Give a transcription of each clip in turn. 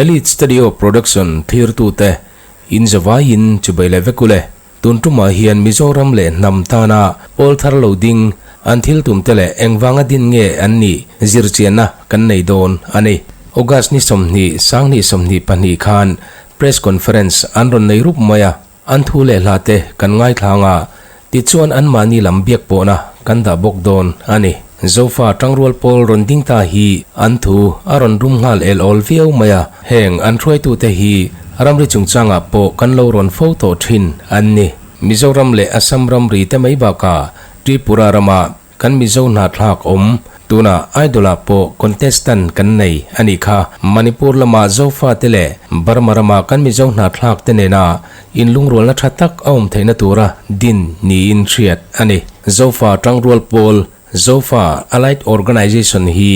Elite Studio Production thlirtute in zavaiin chibai leh vek ule. Tun tumah hian Mizoram leh hnam tana pawl thar lo ding an thil tumte leh engvanga din nge an nih zirchianna kan nei dawn a ni. August ni 20, 2022 khan Press Conference an rawn nei rup mai a, an thu leh hla te kan ngaithlang a, tichuan anmahni lam biak pawhna kan dah bawk dawn a ni. Zofa tangrual pawl rawn ding ta hi an thu a rawn rum nghal el awl viau mai a, heng an hruaitute hi ramri chungchangah pawh kan lo rawn fo tawh thin an ni. Mizoram leh Assam ramri te mai bakah Tripura ramah Kan Mizo hnahthlak awm, tunah Idol-ah pawh contestant kan nei a nih kha. Manipur lama Zofate leh Burma rama kan Mizo hnahthlak te nena inlungrualna tha tak a awm theihna tura din niin hriat a ni. Zofa tangrual pawl, Zofa Allied Organization hi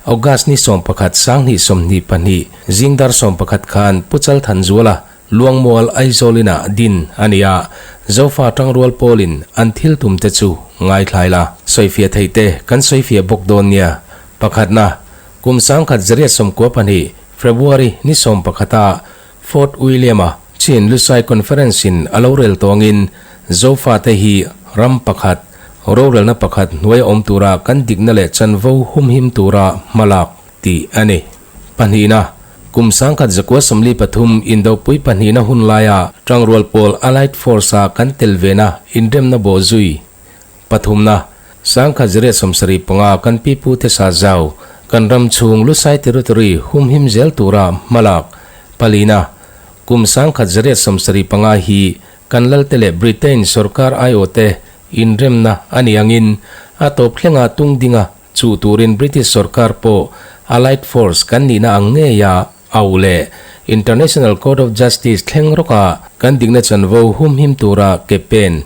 August ni 11 2022 zing dar 11 khan Pu Chalthanzuala Luangmual Aizawl inah din a ni a, Zofa tangrual pawlin an thil tum te chu ngaithlai la. Sawifiah theih te kan sawifiah bawk dawn nia. Pakhatna, kum 1992 February ni 11 a Fort William-a Chin Lusai Conference-in a lo rel tawngin Zofa te hi ram pakhat, rorelna pakhat hnuaia awm tura kan dikna leh chanvo humhim tura hmalak tih a ni. Pahnihna, kum 1943 Indopui pahnihna hun laia tangrual pawl Allied Force-a kan tel vena inremna bawh zui. Pathumna, 1975 kan pipute sa zau, kan ram chhung Lusai Territory humhim zel tura hmalak. Palina, kum 1975 hi kan lalte leh Britain sorkar aiawhte inremna a ni angin a tawp thlenga tung dinga Chu turin British sorkar pawh Allied Force kan nihna ang ngeia au leh International Court of Justice thleng rawka kan dikna chanvo humhim tura ke pen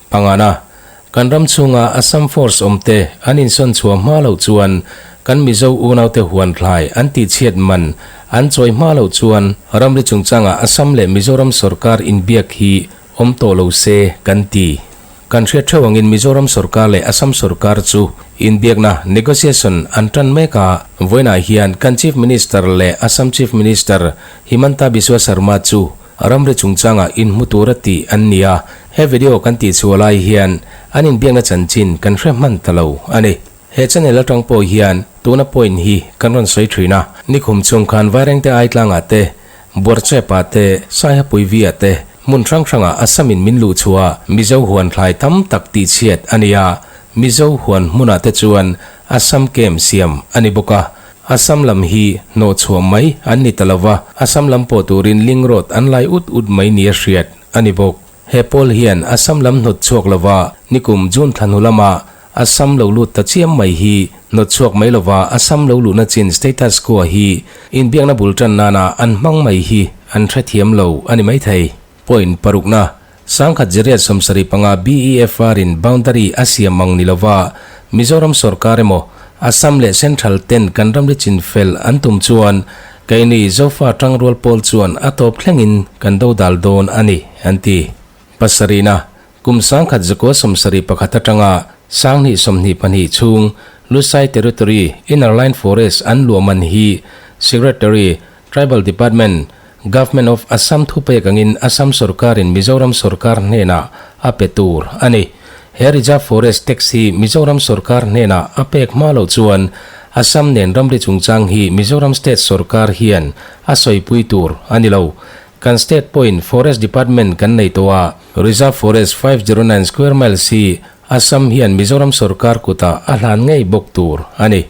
pangana kan ram chhunga Assam Force awmte an insawn chhuah hma loh chuan kan Mizo unaute huan thlai an tihchhiat man an chawi hma loh chuan ramri chungchanga Assam leh Mizoram sorkar inbiak hi awm tawh lo se kan ti. Kan hriat theuh angin Mizoram sorkar leh Assam sorkar chu inbiakna, negotiation, an tan mek a, vawiinah hian kan Chief Minister leh Assam Chief Minister Himanta Biswa Sarma chu ramri chungchangah inhmu tura tih an ni a, he video kan tihchhuah lai hian an inbiakna chanchin kan hre hman ta lo a ni. He channel atang pawh hian tuna point hi kan rawn sawi thin a, nikhum chung khan Vairengte Aitlangah te, Buarchep-ah te, Saihapuivi ah te, hmun hrang hrangah Assam-in min luh chhuah a, Mizo huan thlai tam tak tihchhiat a ni a, Mizo huan hmunah te chuan Assam camp siam a ni bawk a, Assam lam hi hnawhchhuah mai an ni ta lo va, Assam lam pawh turin link road an lai ut ut mai nia hriat a ni bawk. He pawl hian Assam lam hnawt chhuak lo va, nikum June thla hnu lamah Assam lo lut ta chiam mai hi hnawt chhuak mai lova Assam lo luhna chin status quo hi inbiakna bul tan nana an hmang mai hi an hrethiam lo a ni mai thei. Point parukna, 1875 BEFR in boundary a siam ang ni lova Mizoram sorkar emaw Assam leh Central ten kan ramri chin fel an tum chuan keini Zofa tangrual pawl chuan a tawp thlengin kan dodal dawn a ni an ti. Pasarihna, Kum 1971 atanga 2022 chhung Lusai Territory Inner Line Forest an luah man hi Secretary, Tribal Department, Government of Assam thupek angin Assam sorkarin Mizoram sorkar hnenah a pe tur a ni. He Reserve Forest Tax hi Mizoram sorkar hnenah a pek hma loh chuan Assam nen ramri chungchang hi Mizoram State sorkar hian a sawipui tur a ni lo. Kan state pawhin Forest Department kan nei tawh a, Reserve Forest 509 square miles hi Assam hian Mizoram sorkar kutah a hlan ngei bawk tur a ni.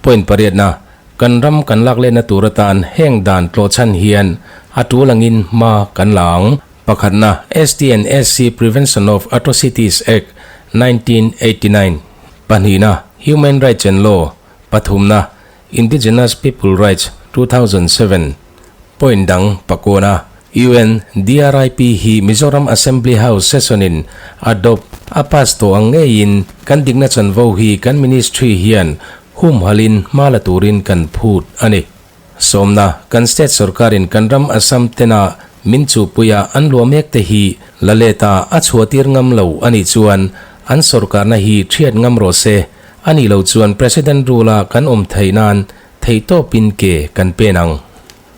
Point pariatna, Kan ram kan lak letna tur atan heng dan tlawhchhan hian a tul angin hma kan la ang. Pakhatna, ST and SC Prevention of Atrocities Act, 1989. Pahnihna, Human Rights and Law. Pathumna, Indigenous People Rights, 2007. Point dang pakuna, UN DRIP hi Mizoram Assembly House session-in adopt a pass tawh ang ngeiin kan dikna chanvo hi kan ministry hian humhalin hma la turin kan phut a ni. Sawmna, kan state sorkarin kan ram Assam tena min chuhpuia an luah mek te hi la leta a chhuahtir ngam lo a nih chuan an sorkarna hi thiat ngam rawh se, a nih loh chuan President rule-a kan awm theih nan theihtawpin ke kan pen ang.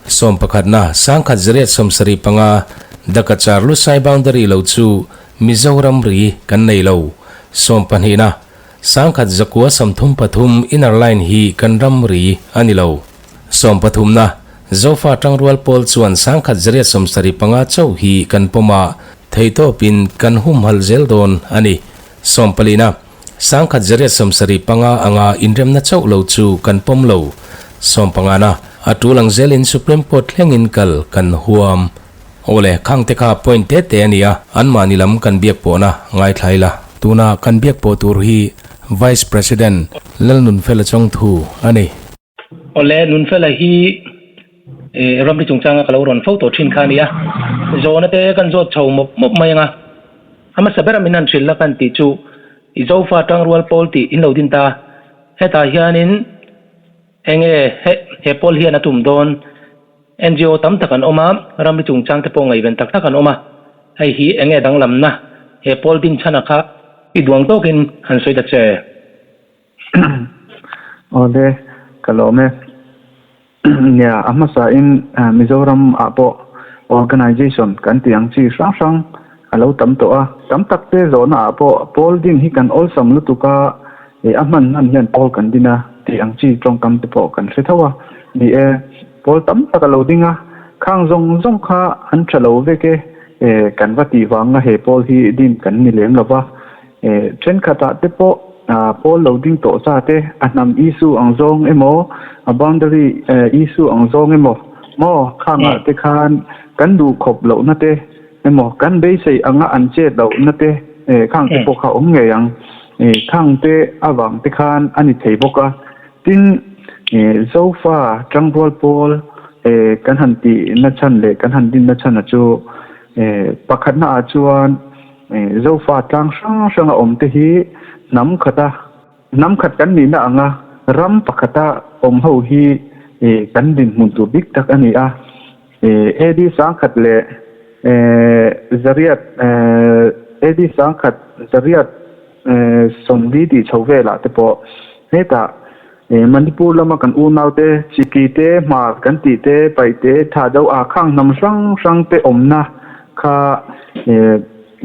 Sawmpakhatna, 1975, Dakachar Lusai boundary lo chu Mizoram ri kan nei lo. Sawmpahnihna, 1933 Inner Line hi kan ram ri a ni lo. Sawmpathumna, Zofa tangrual pawl chuan 1975 chauh hi kan pawm a, theihtawpin kan humhalh zel dawn a ni. Sawmpalina, 1975 anga inremna chauh lo chu kan pawm lo. Sawmpangana, a tul ang zelin Supreme Court thlengin kal kan huam. Awle, khang te kha point te te a ni a, anmahni lam kan biak pawhna ngaithla ila. Tuna kan biak pawh tur hi Vice President Lalnunfela Chawngthu a ni. Awle, Nunfela hi ramri chungchanga ka lo rawn fo tawh thin kha a ni a, zawhna te kan zawt chho mawp mawp mai ang a, a hmasa bera min han hrilh la kan tih chu i Zofa tangrual pawl tih in lo din ta, hetah hianin enge he pawl hian a tum dawn? NGO tam tak an awm a, ramri chungchang te pawh ngaihven tak tak an awm a, hei hi enge danglamna he pawl din chhana kha i duang tawkin han sawi ta che. Awle, ka lawm e. Nia, a hmasa in Mizoram ah pawh organization kan tih ang chi hrang hrang a lo tam tawh a. Tam tak te zawhna ah pawh pawl din hi kan awlsam lutuk a, a hman hman hian pawl kan din a tih ang chi tawngkam te pawh kan hre tho a. Ni e, pawl tam tak a lo ding a, khang zawng zawng kha an tha lo vek e, kan va tih vanga he pawl hi din kan ni lem lo va. Thenkhatah te pawh pawl lo ding tawh sa te, a hnam issue ang zawng emaw, a boundary issue ang zawng emaw maw khangah te khan kan duh khawp lohna te emaw kan beisei anga an chet lohna te khang te pawh kha awm ngei ang. Khang te avang te khan a ni thei bawk a. Tin, Zofa tangrual pawl kan han tih nachhan leh kan han din nachhan a chu pakhatna ah chuan Zofa tlang hrang hranga awm te hi hnam khata hnam khat kan nihna anga ram pakhata awm ho hi kan dinhmun tur bik tak a ni a. AD 1000 leh 800 AD 1840 tih chho velah te pawh hetah Manipur lama kan unaute Chiki te, Hmar kan tih te, Paihte, Thado ah khang hnam hrang hrang te awmna kha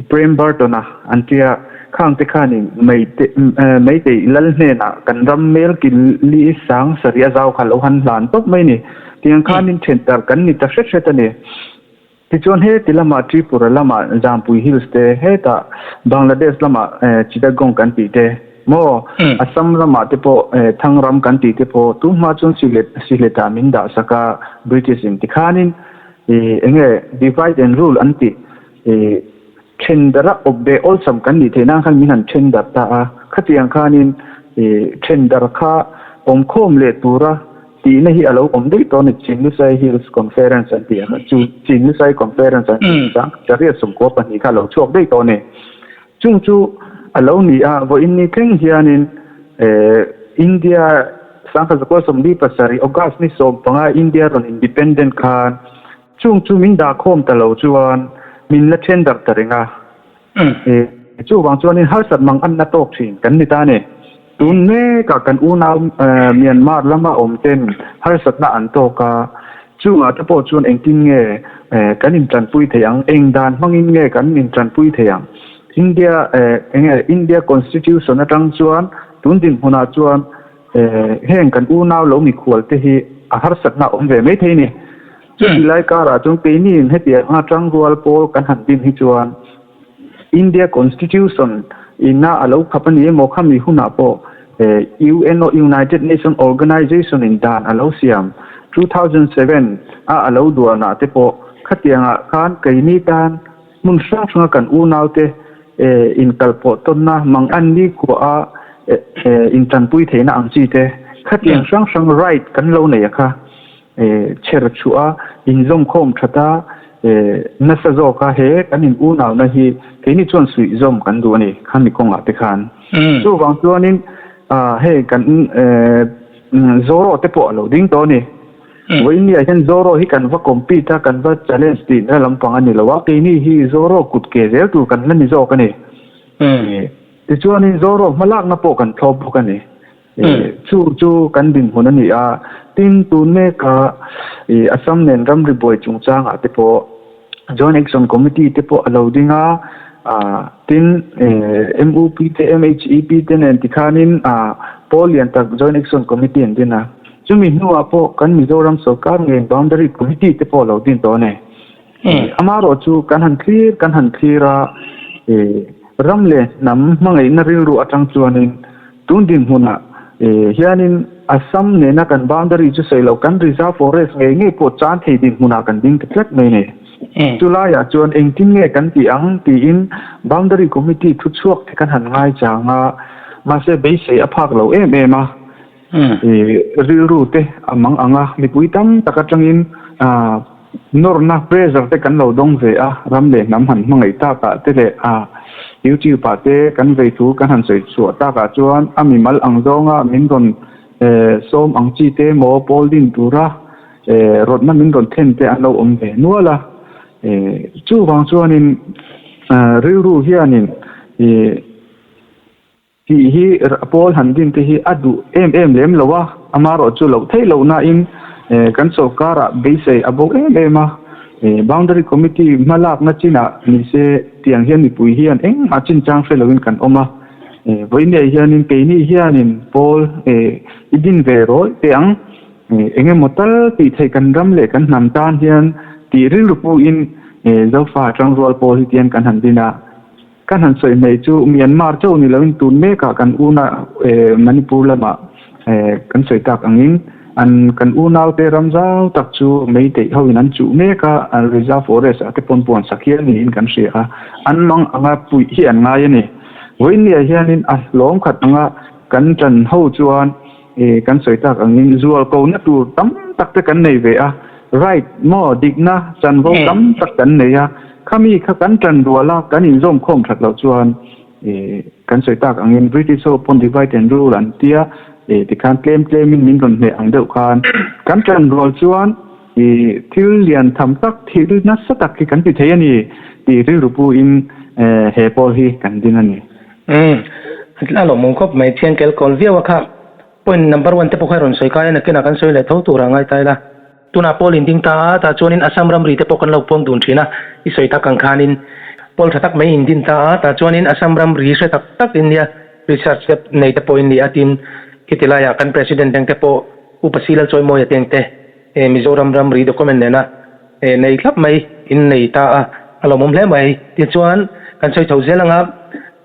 Prem Burton-a an tia, khang te khanin Meitei lal hnenah kan ram mel kil li 7000 a zau kha lo han hlan tawp mai ni. Tiang khanin thentar kan ni ta hret hret a ni. Tichuan heti lamah Tripura lamah Jampui Hills te, hetah Bangladesh lamah Chittagong kan tih te maw, Assam ramah te pawh Thangram kan tih te pawh tun hma chuan Sylhet-ah min dah sak a British in tikhanin enge divide and rule an tih then darh a awp ve awlsam kan nih theih nan khan min han then darh ta a, khatiang khanin then darh kha awmkhawm leh tura Tihna hi a lo awm daih tawh a ni, Chinlusai Hills Conference an tih ang kha, chu Chinlusai Conference an tih chang 892 kha a lo chhuak daih tawh a ni. Chung chu a lo ni a, vawiin ni thleng hianin India 1947 August ni 15 India rawn independent khan chung chu min dahkhawm ta lo chuan min la then darh ta reng a. Chuvang chuanin harsat mang anna tawk thin kan ni ta a ni. Tun mekah kan unau Myanmar lama awm ten harsatna an tawk a, chungah te pawh chuan engtin nge kan intanpui thei ang, eng dan hmangin nge kan intanpui thei ang? India enge India Constitution atang chuan tun dinhmunah chuan heng kan unau lo mikhual te hi a harsatna awm ve mai thei a ni. Chuti lai karah chuan keiniin hetiang anga tangrual pawl kan han din hi chuan India Constitution ina a lo khap a ni emaw khami hunah pawh UNO United Nation Organization in dan a lo siam 2007 a a lo duanah te pawh khatiangah khan keini tan hmun hrang hranga kan unaute inkalpawh tawnna mang an ni khuah a intanpui theihna ang chi te khatiang hrang hrang right kan lo nei a kha. Chher chhuah a, inzawmkhawm that a, nasa zawk a, he kan in unauna hi keini chuan suihzawm kan duh a ni, khami kawngah te khan. Chuvang chuanin hei kan Zoro te pawh a lo ding tawh a ni. Vawiin niah hian Zoro hi kan va compete a, kan va challenge tih na lampang a ni lo a, keini hi Zoro kut ke zel tur kan la ni zawk a ni. Tichuanin Zoro hmalakna pawh kan thlawp bawk a ni. Chu chu kan dinhmun a ni a, tin tun meka Assam nen ramri buai chungchangah te pawh Joint Action Committee te pawh a lo ding a, tin MUP te MHEP te nen tikhanin pawl lian tak Joint Action Committee an din a. Chumi hnuah pawh kan Mizoram sorkar ngei Boundary Committee te pawh a lo din tawh a ni. Amaherawh chu kan han thlir kan han thlir a, ram leh hnam hmangaihna rilru atang chuanin tun dinhmunah hianin Assam nena kan boundary chu sawi loh kan reserve forest ngei ngei pawh chan thei dinhmunah kan ding ta tlat mai a ni. Chulaiah chuan engtin nge kan tih ang tiin boundary committee thu chhuak te kan han ngaichang a, mahse beisei a phak lo em em a. Rilru te a mang ang a, mipui tam tak atangin nawrna, pressure, te kan lo dawng ve a, ram leh hnam han hmangaih takah te leh YouTube ah te kan vei thu kan han sawi chhuah takah chuan a mimal ang zawnga min rawn sawm ang chi te maw pawl din tura rawtna min rawn thlen te an lo awm ve nual a. Chuvang chuanin rilru hianin Tih hi Paul han din te hi a duh em em lem lo a, amaherawh chu loh theih loh nain kan sorkarah beisei a bo em em a, Boundary Committee hmalakna chinah nise tiang hian mipui hian engmah chinchang hre loin kan awm a, vawiinei hianin keini hianin Paul i din ve rawih teh ang, eng emaw tal tih theih kan ram leh kan hnam tan hian tih rilru puhin Zofa tangrual Paul hi tiang kan han din a. Kan han sawi hmei chu Myanmar chauh ni loin tun mekah kan una Manipur lamah kan sawi tak angin an kan unaute ram zau tak chu Meitei hoin an chuh mek a, an reserve forest ah te pawn puan sak hial niin kan hria a, an mang anga puih hi an ngai a ni. Vawiinniah hianin a hlawm khat anga kan tan ho chuan kan sawi tak angin zual kohna tur tam tak te kan nei ve a, right maw dikna chanvo tam tak kan nei a, khami kha kan tan rual a, kan inzawm khawm that loh chuan kan sawi tak angin British ho pawn divide and rule an tia tikhan tlem tlemin min rawn hneh ang deuh khan kan tan rual chuan thil lian tham tak thil nasa tak hi kan ti thei a ni tih rilru puin he pawl hi kan ding a ni. Umm a lawmawm khawp mai thian kel kawl viau a kha point number one te pawh kha i rawn sawi kai a nakinah kan sawi leh tho tur a ngai ta ila. Tunah Paul in ding ta a tah chuanin Assam ramri te pawh kan lo puang dun thin a i sawi tak ang khanin Paul tha tak mai in din ta a tah chuanin Assam ramri hre tak tak in nia research te nei te pawh in ni a tin khiti laiah kan president dang te pawh Upa Silal Chawimawia teng te Mizoram ramri document nena Nei thlap mai in nei ta a, a lawmawm hle mai. Tichuan, kan sawi chho zel anga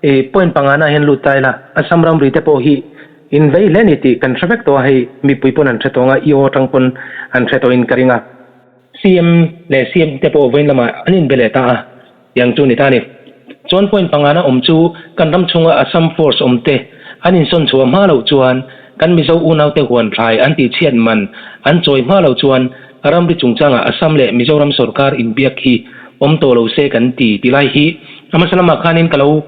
i point pangana hian lut ta ila, Assam ramri te pawh hi in vei hle ni tih kan hre vek tawh a, hei mipui pawn an hre tawh anga, i aw atang pawn an hre tawhin ka ring a. CM leh CM te pawh vawiin lamah an inbe leh ta a, tiang chu ni ta a ni. Chuan point pangana awm chu kan ram chhunga Assam force awm te an insawn chhuah hma loh chuan kan Mizo unaute huan thlai an tihchhiat man an chawi hma loh chuan ramri chungchangah Assam leh Mizoram sorkar inbiak hi awm tawh lo se kan ti ti lai hi a hmasa lamah khanin ka lo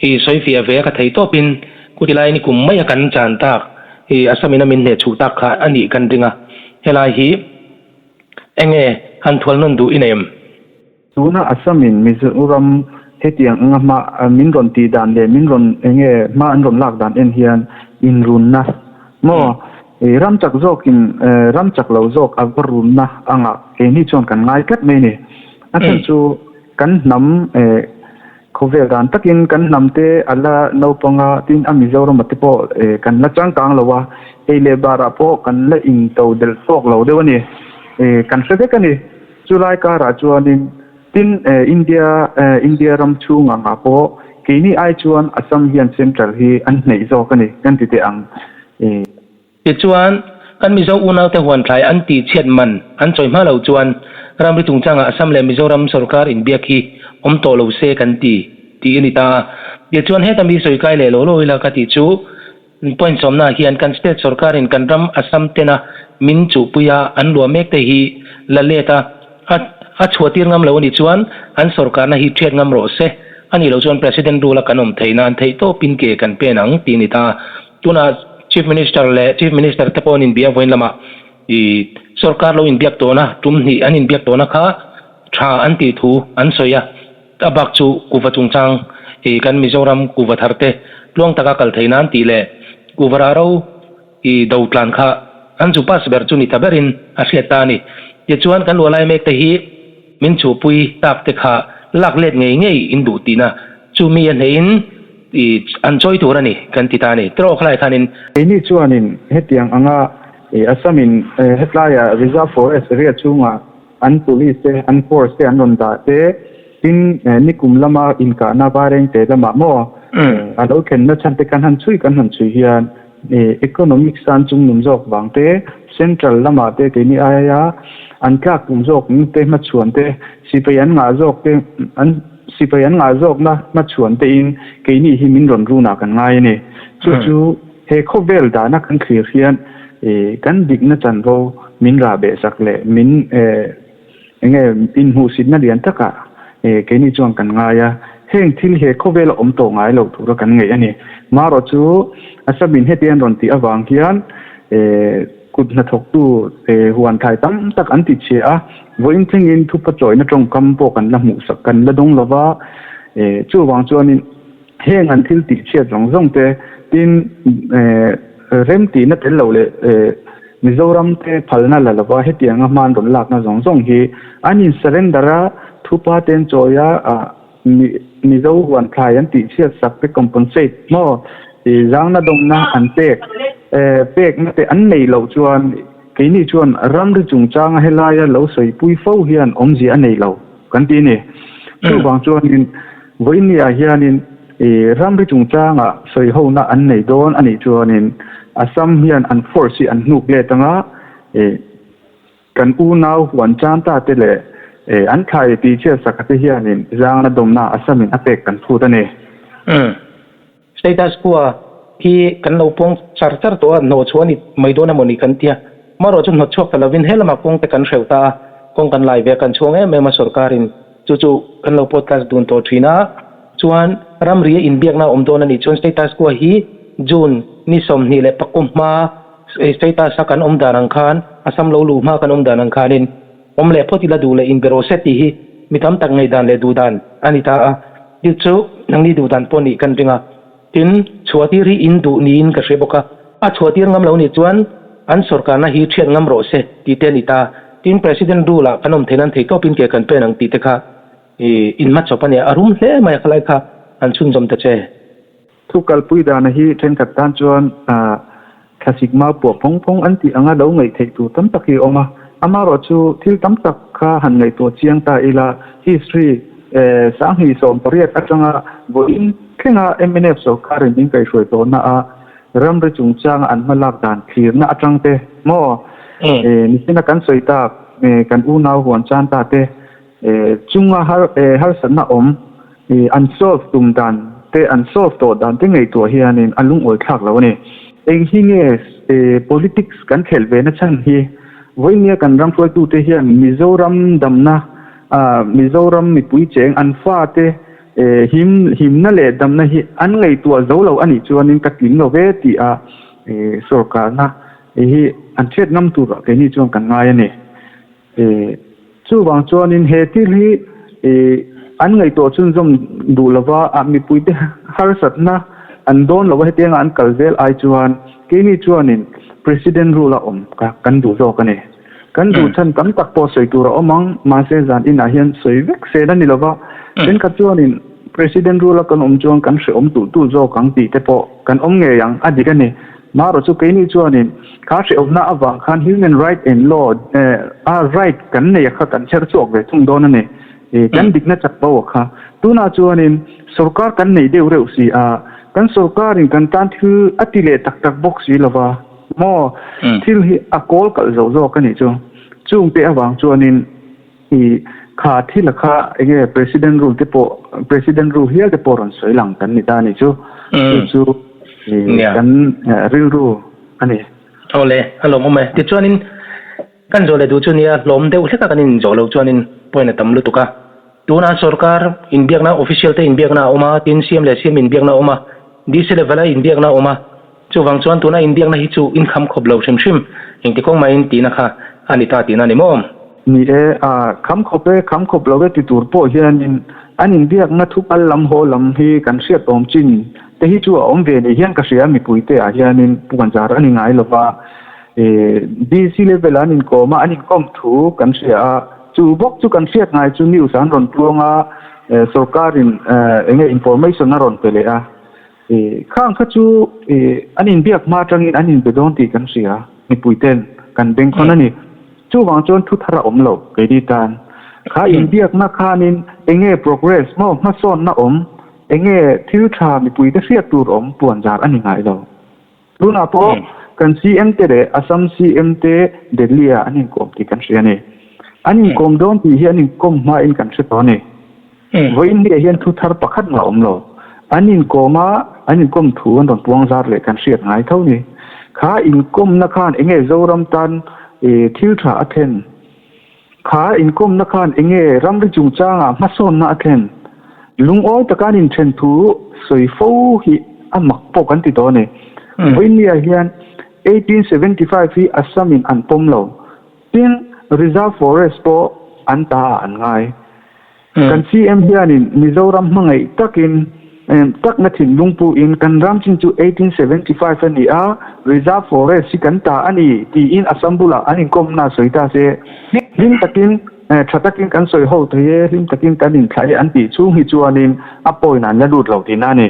i sawi fiah ve a ka thei tawpin kuti lai ni kum maia kan chan tak i Assam in a min hneh chhuh tak kha a nih kan ring a helai hi enge han thual nawn duh i nei em? Tuna Assam-in Mizoram hetiang anga hma min rawn tih dan leh min rawn enge hma an rawn lak dan en hian inrunna maw ram chak zawkin ram chak lo zawk a va runna anga keini chuan kan ngai tlat mai a ni. A chhan chu kan hnam khawvel dan takin kan hnam te a la naupang a, tin a Mizoram-a te pawh kan la changkang lo a, ei leh barah pawh kan la into delh tawk lo deuh a ni. Kan hre vek a ni. Chulai karah chuanin tin India India ram chhung angah pawh keini ai chuan Assam hian Central hi an hneih zawk a ni kan ti teh ang. Tichuan, kan Mizo unaute huan thlai an tih chhiat man an chawi hma lo chuan ramri chungchangah Assam leh Mizoram sorkar inbiak hi awm tawh lo se kan ti tih a ni ta a. Tichuan, heta mi sawi kai leh law law ila ka tih chu Point sawmnaah hian kan state sorkarin kan ram Assam tena min chuhpui a an luah mek te hi la let a, a chhuahtir ngam lo a nih chuan an sorkarna hi thiat ngam rawh se. A nih loh chuan President rule a kan awm theih nan theih tawpin ke kan pen ang tih a ni ta. Tunah Chief Minister leh Chief Minister te pawh an inbia vawiin lamah i sorkar lo inbiak tawhna tum hnih an inbiak tawhna kha tha an tih thu an sawi a. A bak chu kuhva chungchang i kan Mizoram kuhva thar te tluang taka kal theih nan tih leh kuhva rah ro I do tlan kha an chu pass ber chu ni ta berin a hriat ta a ni. Tichuan kan luah lai mek te hi min chhuhpui tak te kha lak let ngei ngei in duh tihna chu mi a hneihin i an chawi tur a ni kan ti ta a ni. Tiraw khalai khanin. Keini chuanin hetiang anga i Assam-in hetlaia Reserve Forest area chhunga an police te, an force te an rawn dah te, tin nikum lama inkahna Vairengte lamah maw a lo thlenna chhan te kan han chhui kan han chhui hian economic san chungnun zawk vang te, central lamah te keini aia an tlak tum zawk te hmachhuan te, sipai an ngah zawk te an sipai an ngah zawkna hmachhuan te in keini hi min rawn runah kan ngai a ni. Chu chu He khawvel dahna kan thlir hian kan dikna chanvo min rah beh sak leh min enge inhmuhsitna lian takah keini chuan kan ngai a, heng thil he khawvel a awm tawh ngai loh tura kan ngaih a ni. Marawh chu Assam-in heti an rawn tih avang hian kut hnathawktu huan thai tam tak an ti chhia a, vawiin thlengin thupa chawina tawngkam pawh kan la hmuhsak kan la dawng lova, chuvang chuanin. Heng an thil tih chhiat zawng zawng te tin rem tihna tel lo leh Mizoram te phalna la lova hetianga hman rawn lakna zawng zawng hi an in surrender a, thupa te an chawi a, Mizo huan thlai an tih chhiat sak te compensate maw zangna dawmna an pek pekna te an nei loh chuan keini chuan ramri chungchanga helaia lo sawipui fo hian awmzia a nei lo kan ti a ni. Chuvang chuanin Vawiinniah hianin ramri chungchanga sawihona an nei dawn a nih chuanin Assam hian an force hi an hnuk let anga kan unau huan tan ta te leh an thlai tih chhiatsak te hianin zangna dawmna Assam in a pek kan phut a ni. Status quo hi kan lo puang char char tawh a, hnawh chhuah a ni mai dawn emaw ni kan tia. Marawh chu hnawt chhuak ta lovin he lamah kawng te kan hreuh ta a, kawng kan lai ve a, kan chhuang em em a sorkarin chu chu kan lo podcast dun tawh thin a. Chuan ramri a inbiakna a awm dawn a nih chuan status quo hi June ni 23 hma status a kan awm dan ang khan, Assam lo luh hma kan awm dan ang khanin awm leh phawt ila duh leh inbe rawh se tih hi mi tam tak ngaihdan leh duhdan a ni ta a. Thil chu nangni duhdan pawh nih kan ring a, tin chhuahtir hi in duh niin ka hre bawk a, a chhuahtir ngam lo nih chuan an sawrkarna hi thiat ngam rawh se tih te a ni ta. Tin President rule ah kan awm theih nan thei tawpin ke kan pen ang tih te kha in hmachhawp a nia, a rum hle mai a khalai kha an chhunzawm ta che. Thu kalpui dana hi thenkhat tan chuan thlasik mau puah phawng phawng an tih anga lo ngaih theih tur tam tak hi a awm a. Amaherawhchu thil tam tak kha han ngaihtuah chiang ta ila, history 2018 atanga vawiin thlenga mnf sorkarin min kaihhruai tawhna a ramri chungchanga an hmalak dan thlirna atang te maw nichina kan sawi tak kan unau huan chan ta te chunga harsatna awm an solve tum dan te, an solve tawh dan te ngaihtuah hianin a lungawi thlak lo a ni. Eng hi nge politics kan khelh ve na chhan hi? Vawinia kan ram hruaitute hian Mizoram damna, Mizoram mipui cheng an fate him himna leh damna hi an ngaihtuah zo lo a nih chuanin ka tling lo ve tih a sorkarna hi an hriat ngam turah keini chuan kan ngai a ni. Chuvang chuanin he thil hi an ngaihtuah chhunzawm duh lova, mipuite harsatna an dawn lova hetianga an kal zel ai chuan keini chuanin President rule a awm kha kan duh zawk a ni. Kan duh chhan tam tak pawh sawi tur a awm ang, mahse zan inah hian sawi vek sel a ni lova, thenkhat chuanin President rule a kan awm chuan kan hrehawm tulh tulh zawk ang tih te pawh kan awm ngei ang, a dik a ni. Marawh chu keini chuanin kha hrehawmna avang khan human right and law a right kan nei a kha kan chher chhuak ve thung dawn a ni. Kan dikna chak bo a kha. Tunah chuanin sorkar kan nei deuh reuh si a, kan sorkarin kan tan thil a ti leh tak tak bawk si lova maw thil hi a kawl kalh zo zawk a nih chu. Chungte avang chuanin I kha thil a kha enge President rule te pawh President rule hial te pawh rawn sawi lang kan ni ta a nih chu. Chu chu kan rilru a ni. Awle, a lawmawm e. Tichuanin kan zawh leh duh chu nia hlawm deuh hleka kan inzawh loh chuanin point a tam lutuk a. Tuna sorkar inbiakna official te inbiakna a awm a, tin CM leh CM inbiakna a awm a, DC level a inbiakna a awm a. Chuvang chuan tuna inbiakna hi chu inkham khawp lo hrim hrim, engti kawng maiin tihna kha a ni ta tihna a ni maw? Ni e, a kham khawp e, kham khawp lo e ti tur pawh hianin an inbiakna thu kal lam haw lam hi kan hriat awm chin te hi chu a awm ve ni hian ka hria mipuite ah hianin puanzar a ni ngai lova DC level an inkawm a an inkawm thu kan hria a chu bawk chu kan hriat ngai chu news an rawn tluang a sorkarin enge information a rawn pe leh a khang kha chu an inbiak hma atangin an inbe dawn tih kan hria mipuiten kan bengkhawn a ni. Chuvang chuan thu thar a awm lo keini tan. Kha inbiakna khanin enge progress maw hmasawnna awm, enge thil tha mipuite hriat tur awm puanzar a ni ngai lo. Tunah pawh kan CM te leh Assam CM te Delhi ah an inkawm tih kan hria a ni. An inkawm dawn tih hi an inkawm hmain kan hre tawh a ni. Vawiin hniah hian thu thar pakhat mah a awm lo. An inkawm a, an inkawm thu an rawn puang zar leh kan hriat ngai tho ni. Kha inkawmna khan enge Zoram tan thil tha a thlen? Kha inkawmna khan enge ramri chungchangah hmasawnna a thlen? Lungawi taka an inthen thu sawi fo hi a mak pawh kan ti tawh a ni. Vawiin hniah hian 1875 hi Assam in an pawm lo. Tin, Reserve Forest pawh an ta ah an ngai. Kan CM hianin Mizoram hmangaih takin takna thinlung puhin kan ram chin chu 1875 a ni a, Reserve Forest hi kan ta a ni tiin Assam bulah an inkawmna sawi ta se. Hlim takin, tha takin kan sawi ho thei e, hlim takin kan inthlah e an tih chhung hi chuanin a point an la lut lo tihna a ni.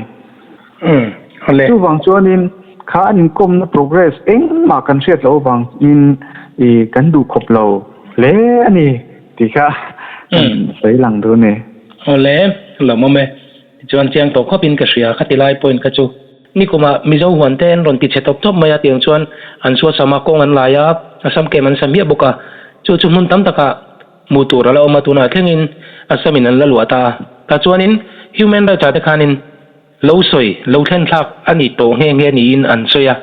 Chuvang chuanin kha an inkawmna progress engmah kan hriat loh avangin kan duh khawp lo hle a ni. Tih kha kan sawi lang duh a ni. Awle, lawmawm e. Tichuan chiang tawh khawpin ka hria, khati lai point kha chu. Nikumah Mizo huan te an rawn ti chhe tawp tawp mai a, tiang chuan an suasam a, kawng an lai a, Assam kem an sa hmiah bawk a. Chu chu hmun tam takah hmuh tur a la awm a, tunah thlengin Assam in an la luah ta a. Tah chuanin Human Rights ah te khanin lo sawi, lo thlen thlak a ni tawh nghe nghe niin an sawi a.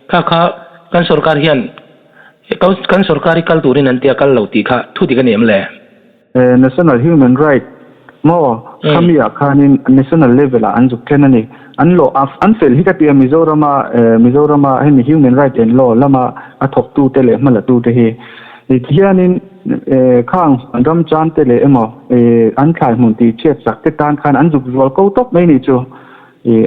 Kha kha kan sorkar hian kan sorkar hi kal turin an tia kal lo tih kha thu dik a ni em le? National Human Right maw khami ah khanin national level ah an zuk then a ni. An law an fel hi ka ti a Mizorama Mizorama hemi Human Right and Law lama a thawktute leh hmalatute hi tihianin Khang ram chan te leh emaw an thlai hmun tih chhiat chak te tan khan an zuk zual ko tawp mai ni chu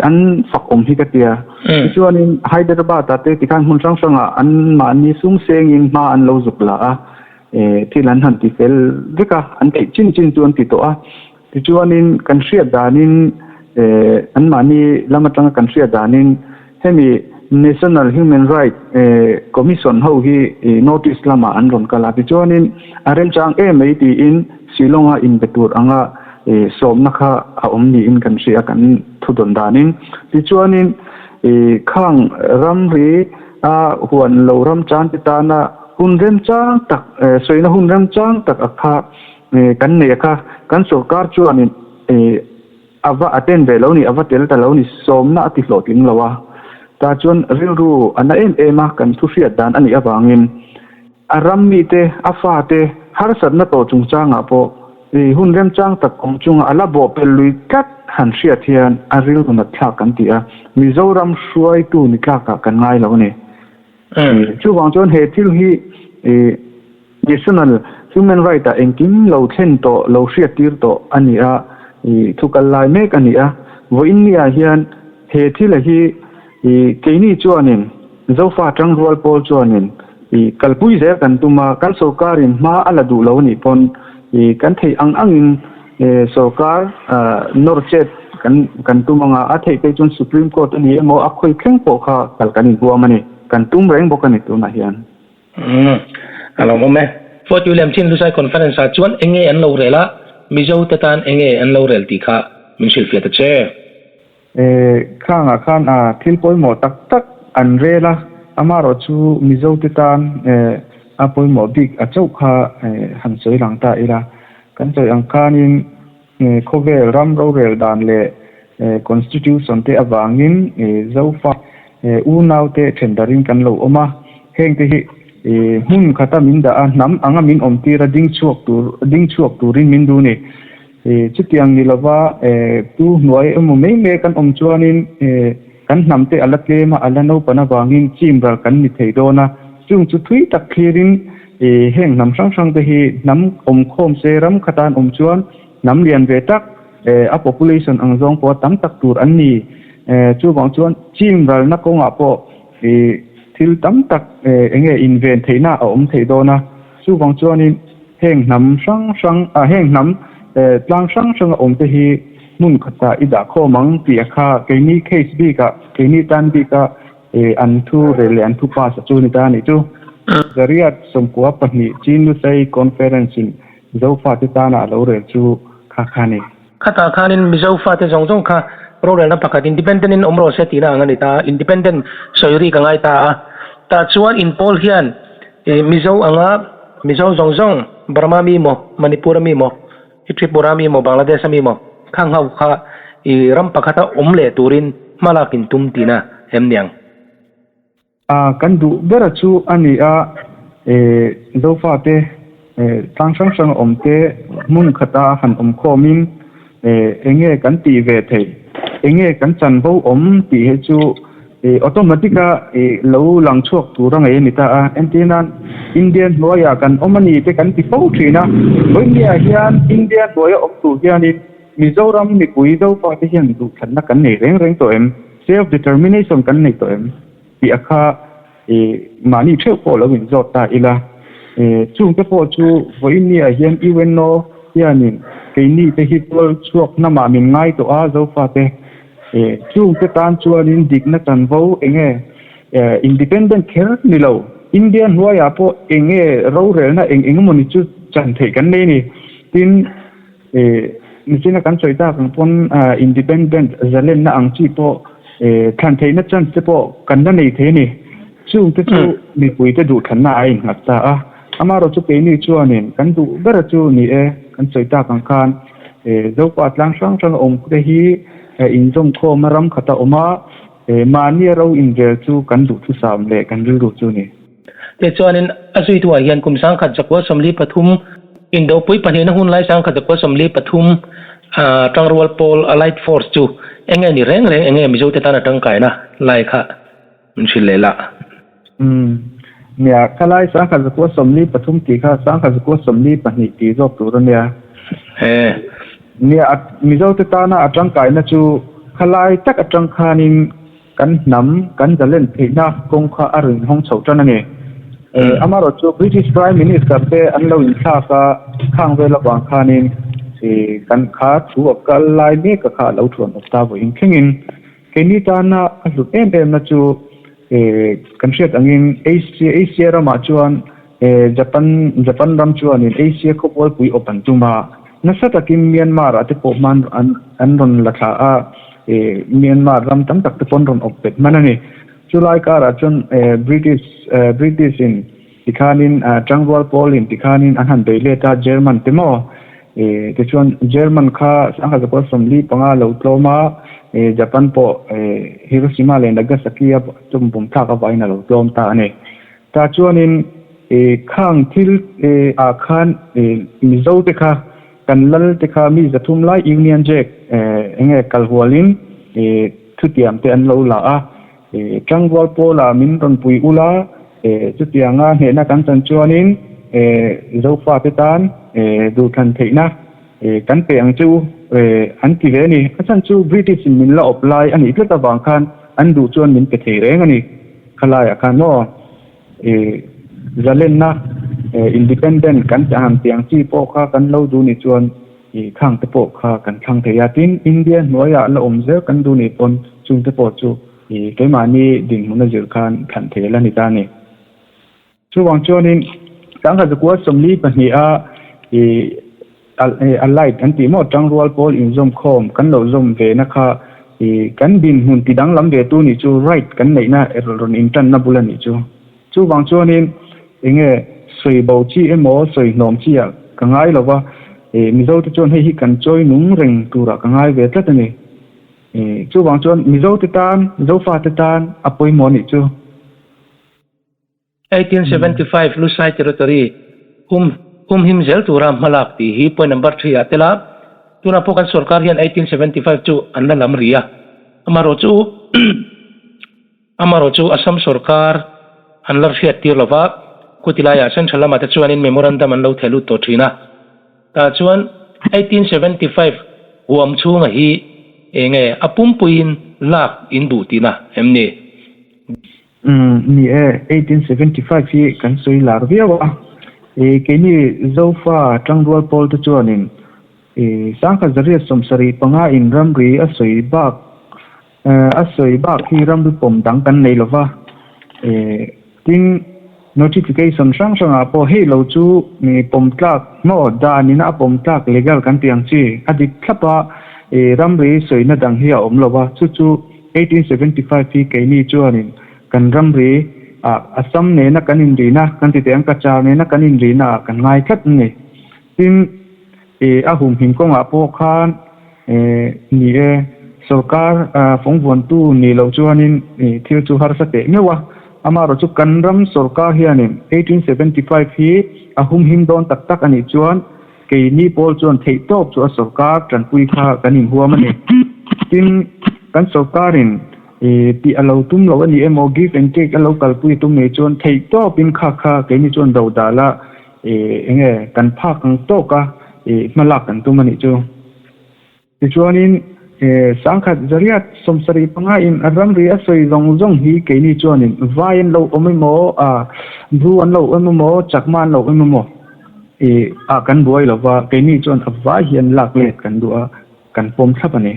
an fak awm hi ka tia. Tichuanin Hyderabad ah te tikhan hmun hrang hrangah an mahni sum sengin hma an lo zuk la a, thil an han ti fel vek a, an theih chin chin chu an ti tawh a. Tichuanin kan hriat danin anmahni lam atanga kan hriat danin hemi National Human Right Commission ho hi notice lamah an rawn kal a. Tichuanin a remchang em mai tiin Shillong-a inbe tur anga sawmna kha a awm niin kan hria kan thudawn danin. Tichuanin khang ramri a huan lo ram chan te tana hun remchang tak sawina hun remchang tak a kha Kan nei a kha, kan sorkar chuanin a va attend ve lo ni, a va tel ta lo ni, sawmna a ti hlawhtling lo a. Tah chuan rilru a na em em a, kan thu hriat dan a nih avangin a ram mite, a fate harsatna tawh chungchangah pawh hun remchang tak awm chunga a la bawhpelh lui tlat han hriat hian a rilru nat thlak kan ti a, Mizoram hruaitu ni tlakah kan ngai lo a ni. Chuvang chuan he thil hi National Human Right ah engkim lo thlen tawh, lo hriattir tawh a ni a, thu kal lai mek a ni a. Vawiin ni ah hian he thil a hi keini chuanin Zofa Tangrual Pawl chuanin kalpui zel kan tum a, kan sorkarin hma a la duh lo a nih pawn kan theih ang angin sorkar nawr chet kan tum anga a theih phei chuan Supreme Court a ni emaw a khawi thleng pawh kha kal kan inhuam a ni, kan tum reng bawk a ni tunah hian. Umm, a lo awm e. Fort William Chin Lusai Conference ah chuan enge an lo rel a, Mizo te tan enge an lo rel tih kha min hrilhfiah ta che. Khangah khan a thil pawimawh tak tak an rel a, amaherawh chu Mizo te tan a pawimawh bik a chauh kha han sawi lang ta ila. Kan sawi ang khanin khawvel ram rorel dan leh Constitution te avangin Zofa unaute then darin kan lo awm a, hengte hi hmun khata min dah a, hnam anga min awm tir a ding chhuak tur ding chhuak turin min duh ni. Chutiang ni lova tu hnuai emaw mai mai kan awm chuanin kan hnam te a la tlem a, a la naupan avangin chim ral kan ni thei dawn a, chung chu thui tak thlirin heng hnam hrang hrang te hi hnam awmkhawm se ram khata an awm chuan hnam lian ve tak, A population ang zawng pawh tam tak tur an ni Chuvang chuan chim ralna kawngah pawh thil tam tak enge inven theihna a awm thei dawn a. Chuvang chuanin heng hnam hrang hrang heng hnam tlang hrang hranga awm te hi hmun khatah i dah khawm ang tih a kha keini case bikah keini tan bika an thu rel leh an thu pass a chu ni ta a nih chu. Zariat 12 Chin Lusei Conference in Zofate tana a lo rel chu kha kha a ni. Khatah khanin Mizo fate zawng zawng kha rorelna pakhat independent in awm rawh se tihna ang a ni ta, independent sawi ri ka ngai ta a. Tah chuan inpawl hian Mizo anga Mizo zawng zawng Burma mi maw, Manipur mi maw, Tripura mi maw, Bangladesh mi maw khang ho kha i ram pakhata awm leh turin hma lak in tum tihna em niang? A, kan duh bera chu a ni a, e, Zofate e, tlang hrang hrang a awm te hmun khata han awm khawmin e, enge kan tih ve theih, enge kan chanvo awm tih hi chu e, automatic a e, lo lang chhuak tur a ngei a ni ta a. Entir nan India hnuaiah kan awm a ni te kan ti fo thin a, vawinia hian India hnuaia awm tur hianin Mizoram mipui Zofate hian duhthlanna kan nei reng reng tawh em? Self determination kan nei tawh em tih a kha i mahni theuh pawh lo inzawt ta ila. Chungte pawh chu vawiinniah hian UNO hianin keini te hi tual chhuak hnamah min ngai tawh a Zofate. Chungte tan chuanin dikna chanvo enge independent kher ni lo India hnuaiah pawh enge rorelna eng eng emawni chu chan theih kan nei a ni. Tin. Nichina kan sawi tak ang pawn independent zalenna ang chi pawh thlan theihna chance te pawh kan la nei thei a ni. Chungte chu mipuite duhthlanna a innghat ta a. Amaherawh chu keini chuanin kan duh ber chu ni e, kan sawi tak ang khan Zopa tlang hrang hrang a awm te hi inzawmkhawm a ram khat a awm a, mahnia ro inrel chu kan duhthusam leh kan rilru chu ni. Tichuanin a zuituah hian kum 1943 Indopui pahnihna hun lai 1943 Tangrual pawl Allied Force chu eng nge ni reng reng eng nge Mizote tan a tangkaina lai kha min hrilh leh lah. Umm. Nia, khalai 1943 tih kha 1942 tih zawk tur a nia. He. Nia, Mizote tana a tangkaina chu khalai tak atang khanin Kan hnam, kan zalen theihna kawng kha a rawn hawng chho tan a ni. Amaherawh chu British Prime Minister te an lo inthlak a, khang vel avang khanin kan kha thu a kal lai mek a kha a lo thuan awp ta vawiin thlengin. Keini tana a hlut em em na chu kan hriat angin Asia Asia ramah chuan Japan Japan ram chuanin Asia khawpualpui awp an tum a, nasa takin Myanmar ah te pawh hman an an rawn la thla a, Myanmar ram tam tak te pawh an rawn awp bet hman a ni. Chulai karah chuan British British in tikhanin Tangrual pawl in tikhanin an han bei let a German te maw tichuan German kha 1945 lo tlawm a, Japan pawh Hiroshima leh Nagasaki a tum bum thlak avangin a lo tlawm ta a ni. Tah chuanin khang thil ah khan Mizo te kha kan lal te kha mi 300 lai Union Jack enge kal hualin thutiam te an lo la a, Tangrual pawlah min rawn pui ula chutianga hnehna kan chan chuanin Zofa te tan duhthlan theihna kan pe ang che u an ti ve a ni. A chhan chu British in min la awp lai a nih tlat avang khan an duh chuan min pe thei reng a ni. Khalaiah khan maw i zalenna independent kan han tiang chi pawh kha kan lo duh nih chuan i khang te pawh kha kan thlang thei a. Tin, India hnuaiah la awm zel kan duh nih pawn chung te pawh chu i keimahni dinhmun a zir khan thlan thei la ni ta a ni. Chuvang chuanin 1942 a i Allied an tih maw tangrual pawl inzawm khawm kan lo zawm ve na kha i kan dinhmun ti danglam ve tu nih chu right kan neihna rawn intanna bul a nih chu. Chuvang chuanin enge sawi bo chi emaw sawi hnawm chi ah ka ngai lo va, i Mizo te chuan hei hi kan chawi nung reng turah ka ngai ve tlat a ni. I chuvang chuan Mizo te tan, Zofa te tan a pawimawh a nih chu. 1875 Lusai Territory hum humhim zel tura hmalak tih hi point number 3 ah tel a, tunah pawh kan sorkar hian 1875 chu an la lam ri a, amaherawh chu amaherawh chu Assam sorkar an la hriat tir lova, khuti laiah central lamah te chuanin memorandum an lo theh lut tawh thin a, tah chuan 1875 huam chhunga hi eng nge a pumpuiin. lak in duh tihna em ni? Umm ni e, 1875 hi kan sawi lar viau a, keini Zofa tangrual pawl te chuanin sangkhat zariat 75 in ramri a sawi bak a sawi bak hi ramri pawm dang kan nei lova, tin notification hrang hrangah pawh hei lo chu pawm tlak maw dan ina a pawm tlak legal kan tih ang chi a dik thlap a, ramri sawina dang hi a awm lova, chu chu 1875 hi keini chuanin kan ramri ah Assam nena kan inrina kan ti teh ang Cachar nena kan inrina ah kan ngai tlat a ni. Tin, a humhim kawngah pawh khan ni e, sorkar fawngvuantu nih loh chuanin thil chu harsa teh meuh a. Amaherawhchu chu kan ram sorkar hianin 1875 hi a humhim dawn tak tak a nih chuan Keini pawl chuan theihtawp chu a sorkar tanpui kha kan inhuam a ni. Tin, kan sorkarin tih a lo tum lo a ni emaw, give and take a lo kalpui tum nei chuan theihtawpin kha kha keini chuan do dala eng nge kan phak ang tawka hmalak kan tum a nih chu. Tichuanin, sangkhat zariat 75 in a ramri a sawi zawng zawng hi keini chuanin vai an lo awm emaw, Bru an lo awm emaw, Chakma an lo awm emaw ah kan buai lo va, keini chuan a vai hian lak let kan duh a, kan pawm thlap a ni.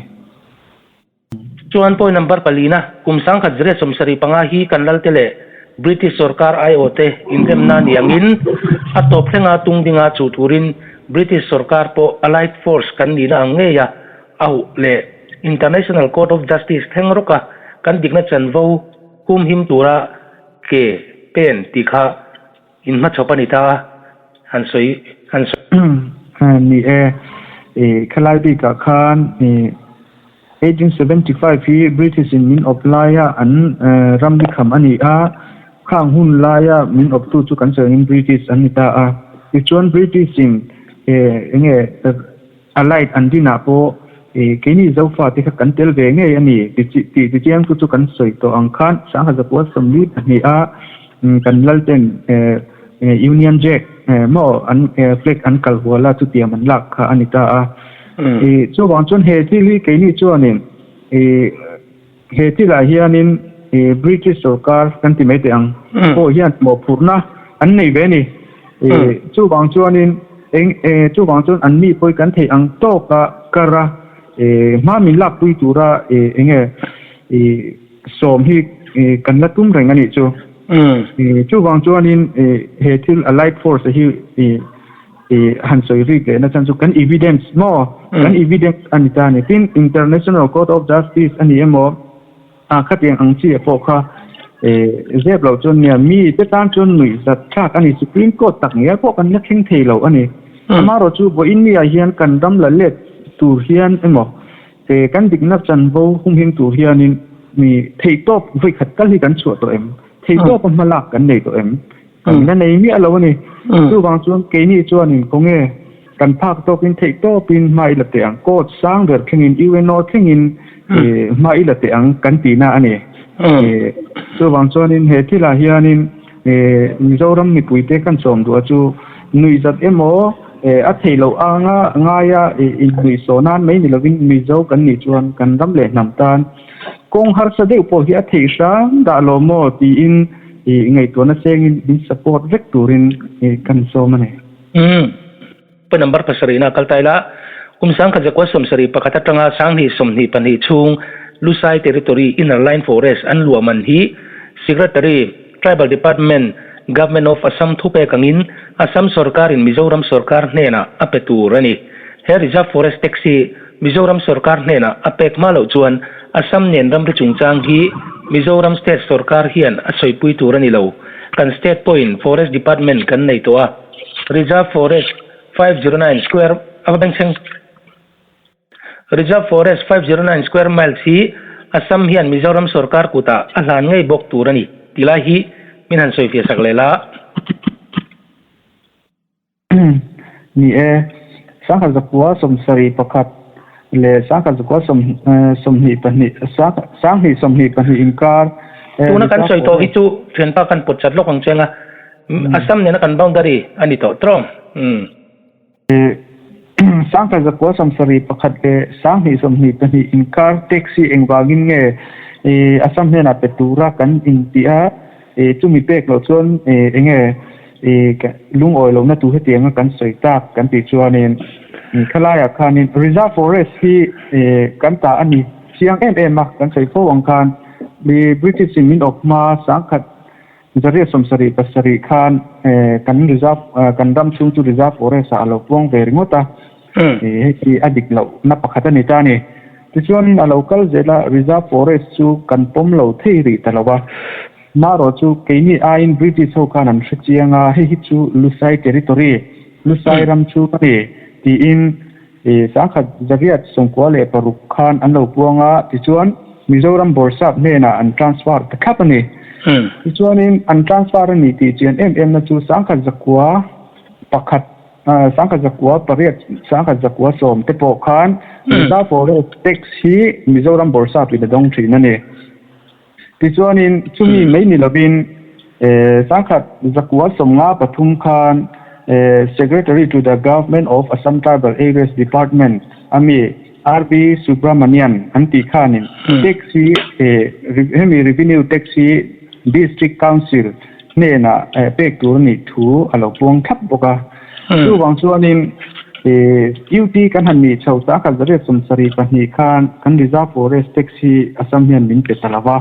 Chuan point number palina, kum 1975 hi kan lalte leh British sorkar aiawhte inremna ni angin a tawp thlenga tung dinga chuh turin British sorkar pawh Allied Force kan nihna ang ngei a auh leh International Court of Justice thleng rawka kan dikna chanvo humhim tura ke pen tih kha inhmachhawp a ni ta a, han sawi han sawi. Ni e, khalai bikah khan 1875 hi British in min awp laia an ram likham a ni a, khang hun laia min awptu chu kan sawi angin British an ni ta a. Tichuan British in eng nge Allied an dinah pawh keini Zofa te kha kan tel ve ngei a ni tih tichiangtu chu kan sawi tawh ang khan 1942 a kan lalten Union Jack maw an flag an kal hual a chutiang an lak kha a ni ta a. Chuvang chuan he thil hi keini chuanin he thilah hianin British sorkar kan ti mai teh ang pawh hian mawhphurhna an nei ve a ni. Chuvang chuanin eng chuvang chuan an mi pawh hi kan theih ang tawka kar a hma min lakpui tura eng nge sawm hi kan la tum reng a nih chu. Chuvang chuanin he thil Allied Force hi han sawi rik leh na chan chu kan evidence maw kan evidence a ni ta a ni. Tin, International Court of Justice a ni emaw a khatiang ang chi ah pawh kha zep loh chuan nia mi te tan chuan nuihzat thlak a ni. Supreme Court tak ngial pawh kan la thleng thei lo a ni. Amaherawhchu chu vawiin mi ah hian kan ram la let tur hian emaw kan dikna chanvo humhim tur hianin mi theihtawp vawikhat kal hi kan chhuah tawh em? Theihtawpa hmalak kan nei tawh em? Kan la nei miah lo a ni. Chuvang chuan keini chuanin khawnge kan phak tawkin theih tawpin hma i la teh ang. Court sang ber thlengin UNO thlengin hma i la teh ang kan tihna a ni. Chuvang chuanin he thilah hianin Mizoram mipuite kan sawm duh a chu nuihzat emaw a theih loh anga ngaia innuihsawh nan mai ni lovin Mizo kan nih chuan kan ram leh hnam tan kawng harsa deuh pawh hi a theih hram dah lo maw tiin I ngaihtuahna chengin min support vek turin kan sawm a ni. Umm. Pu number pasarihna kal ta ila, kum 1971 atanga 2022 chhung Lusai Territory Inner Line Forest an luah man hi Secretary, Tribal Department, Government of Assam thupek angin Assam sorkarin Mizoram sorkar hnenah a pe tur a ni. He Reserve Forest Tax hi Mizoram sorkar hnenah a pek hma loh chuan Assam nen ramri chungchang hi Mizoram state sorkar hian a sawipui tur a ni lo. Kan state pawhin Forest Department kan nei tawh a, Reserve Forest 509 square a va bengchheng Reserve Forest 509 square miles hi Assam hian Mizoram sorkar kutah a hlan ngei bawk tur a ni tih lai hi min han sawifiah sak leh la. Ni e, 1971 leh 1922 2022 inkar Tuna kan sawi tawh hi chu thianpa kan pawt chat lawk ang cheng a, Assam nena kan boundary a ni tawh tawng. 1971 leh 2022 inkar tax hi engvangin nge Assam hnenah pe tura kan intih a, chumi pek loh chuan enge lungawi lohna tur hetianga kan sawi tak kan tih chuanin khalaiah khanin Reserve Forest hi kan ta a ni chiang em em a, kan sawi fo ang khan British in min awp hma 1877 khan kan reserve kan ram chhung chu reserve forest ah a lo puang ve ringawt a, hei hi a dik loh na pakhat a ni ta a ni. Tichuan a lo kal zel a, reserve forest chu kan pawm lo thei rih ta lo a. Marawh chu keini aiin British ho khan an hre chiang a, hei hi chu Lusai territory, Lusai ram chu a ni tiin 1996 khan an lo puang a, tichuan Mizoram Bawrhsap hnenah an transfer ta thlap a ni. Tichuanin an transfer a ni tih chian em emna chu 1901, 1908, 1910 te pawh khan Reserve Forest Tax hi Mizoram Bawrhsap in a dawng thin a ni. Tichuanin chumi mai ni lovin 1953 khan Secretary to the Government of Assam Tribal Areas Department a mi RB Subramanian an tih khanin tax hi hemi revenue tax hi District Council hnenah pek tur a nih thu a lo puang thlap bawk a. Chuvang chuanin UT kan han nih chho 1972 khan kan Reserve Forest Tax hi Assam hian min pe ta lo va.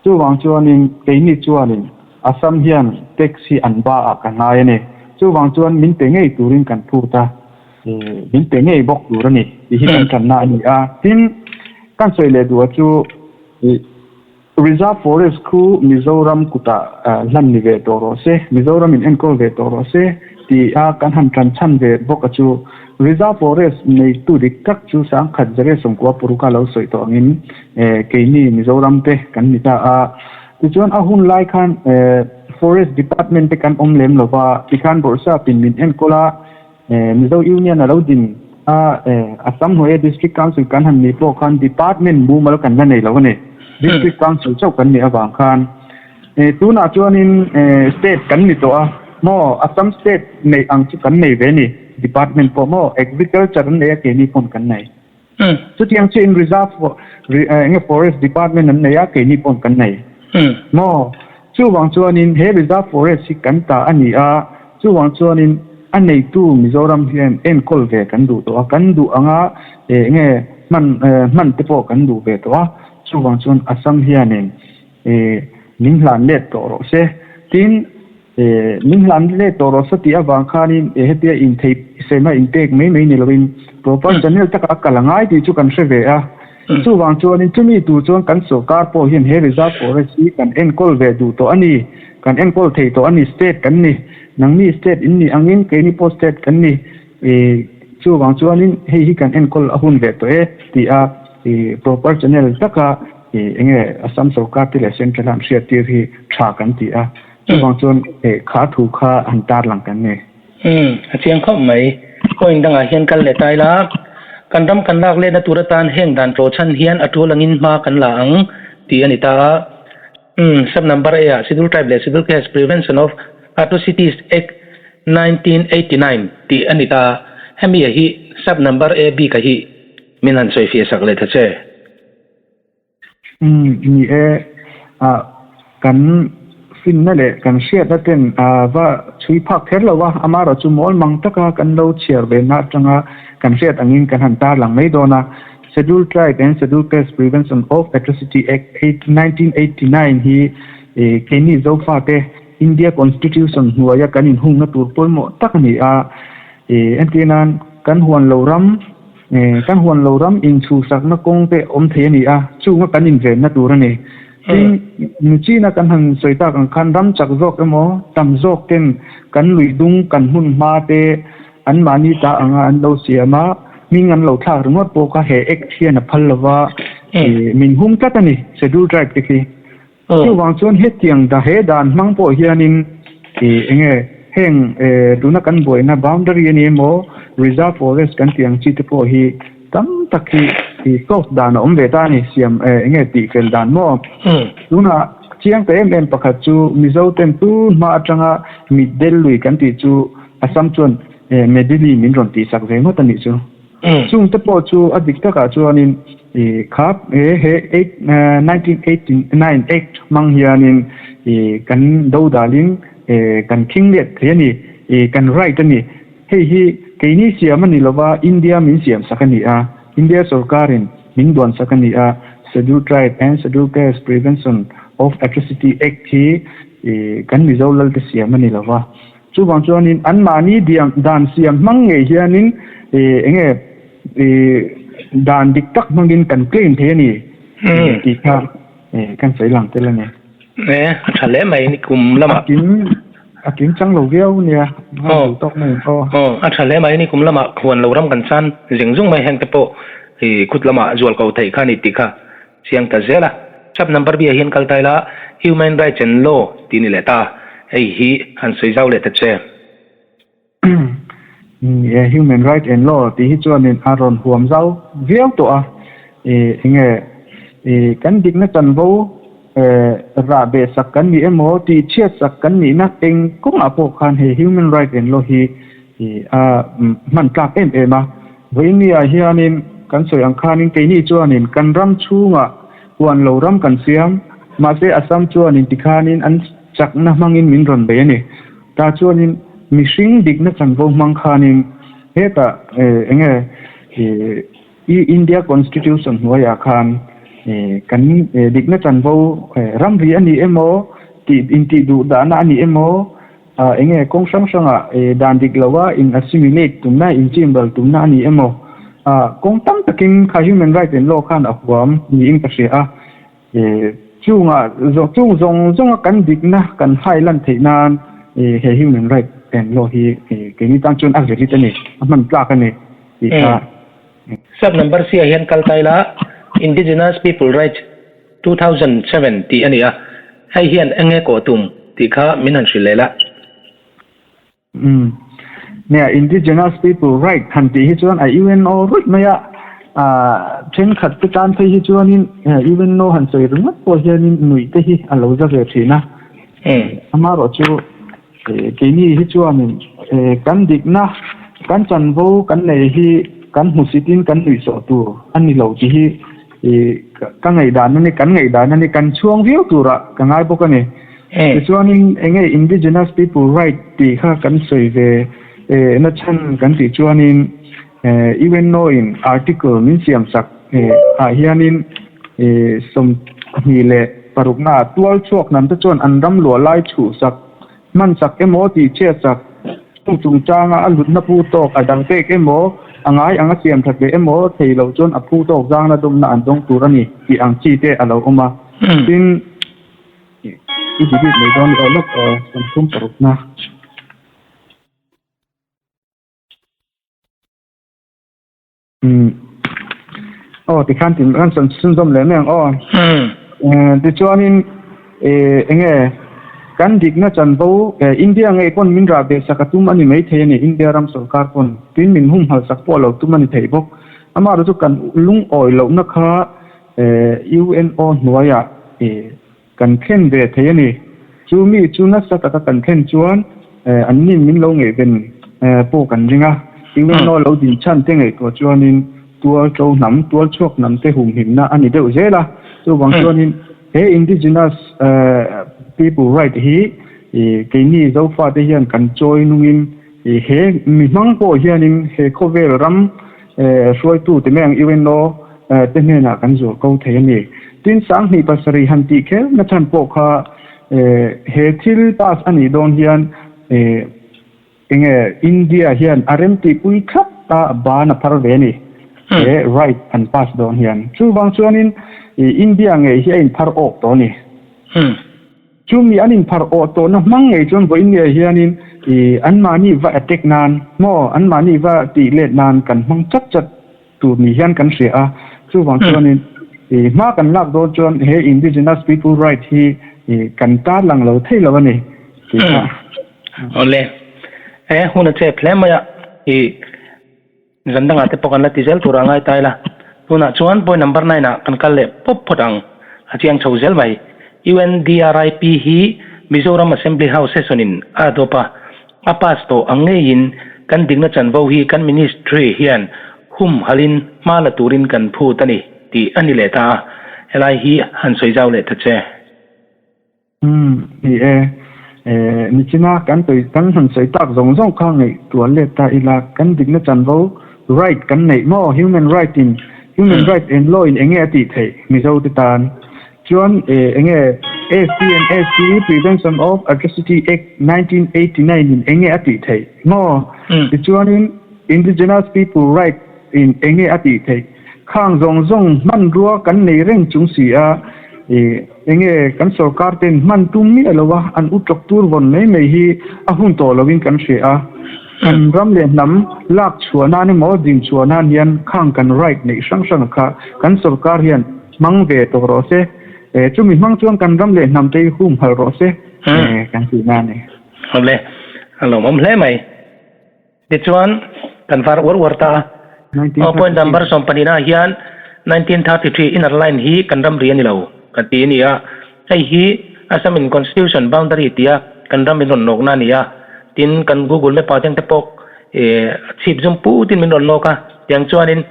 Chuvang chuanin keini chuanin Assam hian tax hi an ba ah ka ngai a ni. Chuvang chuan min pe ngei turin kan phut a, min pe ngei bawk tur a ni tih hi kan tanna a ni a. Tin, kan sawi leh duh a chu Reserve Forest khu Mizoram kutah hlan ni ve tawh rawh se, Mizoram in enkawl ve tawh rawh se tih a kan han tan chhan ve bawk a chu. Reserve Forest neitu dik tak chu 1996 a lo sawi tawh angin keini Mizoram te kan ni ta a. Tichuan a hun lai khan Forest Department te kan awm lem lova, tikhan Bawrhsapin min enkawl a, Mizo Union a lo din a, Assam hnuaia District Council kan han nih pawh khan Department mumal kan la nei lo a ni. District Council chauh kan nih avang khan. Tunah chuanin State kan ni tawh a, maw Assam State neih ang chu kan nei ve a ni, Department pawh maw Agriculture an nei a keini pawn kan nei. Chutiang chiahin Reserve enge Forest Department an nei a, keini pawn kan nei. Maw? Chuvang chuanin he Reserve Forest hi kan ta a ni a, chuvang chuanin a neitu Mizoram hian enkawl ve kan duh tawh a, kan duh anga enge hman hman te pawh kan duh ve tawh a, chuvang chuan Assam hianin min hlan let tawh rawh se. Tin, Min hlan leh tawh rawh sa tih avang khanin hetia intheih sema inpek mai mai ni loin proper channel taka a kal a ngai tih chu kan hre ve a. Chuvang chuanin chumi tur chuan kan sorkar pawh hian he reserve forest hi kan enkawl ve duh tawh a ni, kan enkawl thei tawh a ni, state kan ni, nangni state in nih angin keini pawh state kan ni, chuvang chuanin hei hi kan enkawl a hun ve tawh e tih a proper channel taka enge Assam sorkar te leh central a an hriattir hi tha kan ti a. Chuvang chuan kha thu kha han tar lang kan ni. Umm, a chiang khawp mai. Point dangah hian kal leh ta ila, kan ram kan lak letna tur atan heng dan tlawh chhan hian a tul angin hma kan la ang tih a ni ta a. Umm, sub number A ah Schedule Tribe leh Schedule Caste Prevention of Atrocities Act 1989 tih a ni ta a. Hemi a hi sub number A bik a hi min han sawi fiah sak leh ta che. Umm ni e, ah kan finna leh kan hriatna ten a va chhui phak kher lo a, amaherawh chu mawl mang taka kan lo chhiar ve na atanga kan hriat angin kan han tarlang mai dawn a. Scheduled Tribe and Scheduled Caste Prevention of Atrocity Act 1989 hi keini Zofate India Constitution hnuaia kan inhungna tur pawimawh tak a ni a, entirnan kan huan lo ram, Kan huan lo ram inchhusakna kawng te awm thei a ni a, chunga kan invenna tur a ni. Tin, Nuchina kan han sawi tak ang khan ram chak zawk emaw, tam zawk ten kan lui dung, kan hmun hma te anmahni ta anga an lo siam a, hming an lo thlak ringawt pawh kha he Act hian a phal lova min hung tlat a ni, Schedule Tribe te khi. Chuvang chuan hetiang da he dan hmang pawh hianin eng nge heng tuna kan buaina boundary a ni emaw reserve forest kan tih ang chi te pawh hi tam tak hi solve dan a awm ve ta a ni siam eng nge tih fel dan maw. Tunah chiang ta em em pakhat chu Mizo ten tun hma atanga mitdel lui kan tih chu Assam chuan Medili min rawn tihsak ve ngawt a nih chu. Chung te pawh chu a dik takah chuanin kha he 1989 Act hmang hianin kan dodalin kan khing let thei a ni, kan right a ni. Hei hi keini siam a ni lova India min siam sak a ni a, India sorkarin min duan sak a ni a, Scheduled Tribe and Scheduled Caste Prevention of Atrocity Act hi kan Mizo lalte siam a ni lova. Chuvang chuanin anmahni dan siam hmang ngei hianin eng nge dan dik tak hmangin kan claim thei a ni tih kha kan sawi lang tel a ni. E, a tha hle mai ni kum lamah. A kim chang lo viau nia, a duh tawk mai aw. Aw, a tha hle mai ni kum lamah khuan lo ram kan chan zing zung mai heng te pawh i kut lamah zual ko theih kha ni tih kha chiang ta zel a. Sub number biah hian kal ta ila Human Rights and Law tih ni leh ta, hei hi han sawi zau leh ta che. Ni e, Human Right and Law tih hi chuanin a rawn huam zau viau tawh a, enge kan dikna chanvo rah beh sak kan nih emaw tih chhiat sak kan nihna eng kawngah pawh khan he Human Right and Law hi a hman tlak em em a. Vawinia hianin kan sawi ang khanin keini chuanin kan ram chhungah huan lo ram kan siam, mahse Assam chuanin tikhanin an chakna hmangin min rawn bei a ni. Tah chuanin mihring dikna chanvo hmang khanin hetah eng nge i India Constitution hnuaiah khan kan dikna chanvo ramri a ni emaw tih intih duh dahna a ni emaw eng nge kawng hrang hrangah dan dik loa in assimilate tumna inchimral tumna a ni emaw kawng tam takin kha human right and law khan a huam niin ka hria a. Chungah chung zawng zawnga kan dikna kan hai lan theih nan he human right and law hi keini tan chuan a valid a ni, a hman tlak a ni tih kha. Sub number C ah hian kal ta ila Indigenous People Rights 2007 tih a ni a, hei hian eng nge kawh tum tih kha min han hrilh leh la. Umm. Nia, Indigenous People Right han tih hi chuan a UNO ruih mai a, ah thenkhat te tan phei hi chuanin UNO han sawi ringawt pawh hianin nuih te hi a lo za ve thin a. Amaherawh chu keini hi chuanin kan dikna, kan chanvo kan nei hi kan hmusitin kan nuihsawh tur a ni lo tih hi ka ngaihdan a ni, kan ngaihdan a ni, kan chhuang viau turah ka ngai bawk a ni. Tichuanin eng nge Indigenous People Right tih kha kan sawi ve na chhan kan tih chuanin UNO in article min siam sak ah hianin 26 na tual chhuak hnam te chuan an ram luah lai chhuh sak, hman sak emaw tih chhiat sak, chung chungchanga a hlutna phu tawk a dang pek emaw a ngai anga siam that leh emaw thei loh chuan a phu tawk zangna dawmna an dawng tur a ni tih ang chi te a lo awm a. Tin. I delete mai dawn aw lawk aw 36 na. Umm aw tikhan tin kan sawn chhunzawm leh mai ang aw. Tichuanin enge kan dikna chanvo India ngei pawn min rah ve sak a tum a ni maithei a ni India ram sorkar pawn tin min humhalh sak pawh lo tum a ni thei bawk. Amaherawhchu kan lungawi lohna kha UNO hnuaiah kan thlen ve thei a ni. Chu mi chu nasa taka kan thlen chuan an nin min lo ngaihven pawh kan ring a. UNO lo din chhan te ngaihtuah chuanin tual to hnam, tual chhuak hnam te humhimna a ni deuh zel a. Chuvang chuanin he indigenous people right hi keini Zofate hian kan chawi nungin he mi hmang pawh hianin he khawvel ram Hruaitu ti mai ang UNO te hnenah kan zual ko thei a ni. Tin, 2007 han tih kher na chhan pawh kha he thil pass a nih dawn hian enge India hian a remtihpui thlap a ban a phar ve a ni. He right an pass dawn hian. Chuvang chuanin India ngei hi a inphar awk tawh a ni. Chumi an inpharh awh tawhna hmang ngei chuan vawiin nge hianin ih anmahni va attack nan maw anmahni va tih let nan kan hmang chat chat tur ni hian kan hria a, chuvang chuanin ih hma kan lak dawn chuan he indigenous people right hi ih kan tarlang lo thei lo a ni tih kha. Awle, he hun a chep hle mai a, ih Zan dangah te pawh kan la ti zel tur a ngai ta ila. Tunah chuan point number nine ah kan kal leh pawp phawt ang. A chiang chho zel mai. UNDRIP hi Mizoram Assembly House session in a adopt a, a pass tawh ang ngeiin kan dikna chanvo hi kan ministry hian Humhalin hma la turin kan phut a ni tih a ni leh ta a, helai hi han sawi zau leh ta che. Umm, ni e. Nichina kan sawi kan han sawi tak zawng zawng kha ngaihtuah let ta ila, kan dikna chanvo, right, kan neih maw? Human right in, human right and law in enge a tih theih Mizo te tan? Chuan enge ST and SC Prevention of Atrocity Act 1989 in enge a tih theih maw? Tichuanin Indigenous People Right in enge a tih theih? Khang zawng zawng hmanrua kan nei reng chung si a, enge kan sorkar ten hman tum miah lo a, an u tawk tur vawn mai mai hi a hun tawh lovin kan hria a. Kan ram leh hnam lak chhuah nan emaw din chhuah nan hian khang kan right neih hrang hrang a kha kan sorkar hian hmang ve tawh rawh se. Chumi hmang chuan kan ram leh hnam te hi humhalh rawh se kan tih na a ni. Awle, a lawmawm hle mai. Tichuan, kan var uar uar ta a. Aw point number sawmpahnihna ah hian 1933 inner line hi kan ramri a ni lo kan ti a ni a. Hei hi Assam in constitution boundary tia kan ram min rawn nawkna a ni a. Tin, kan Google map ah te pawh chhip zum putin min rawn nawk a. Tiang chuanin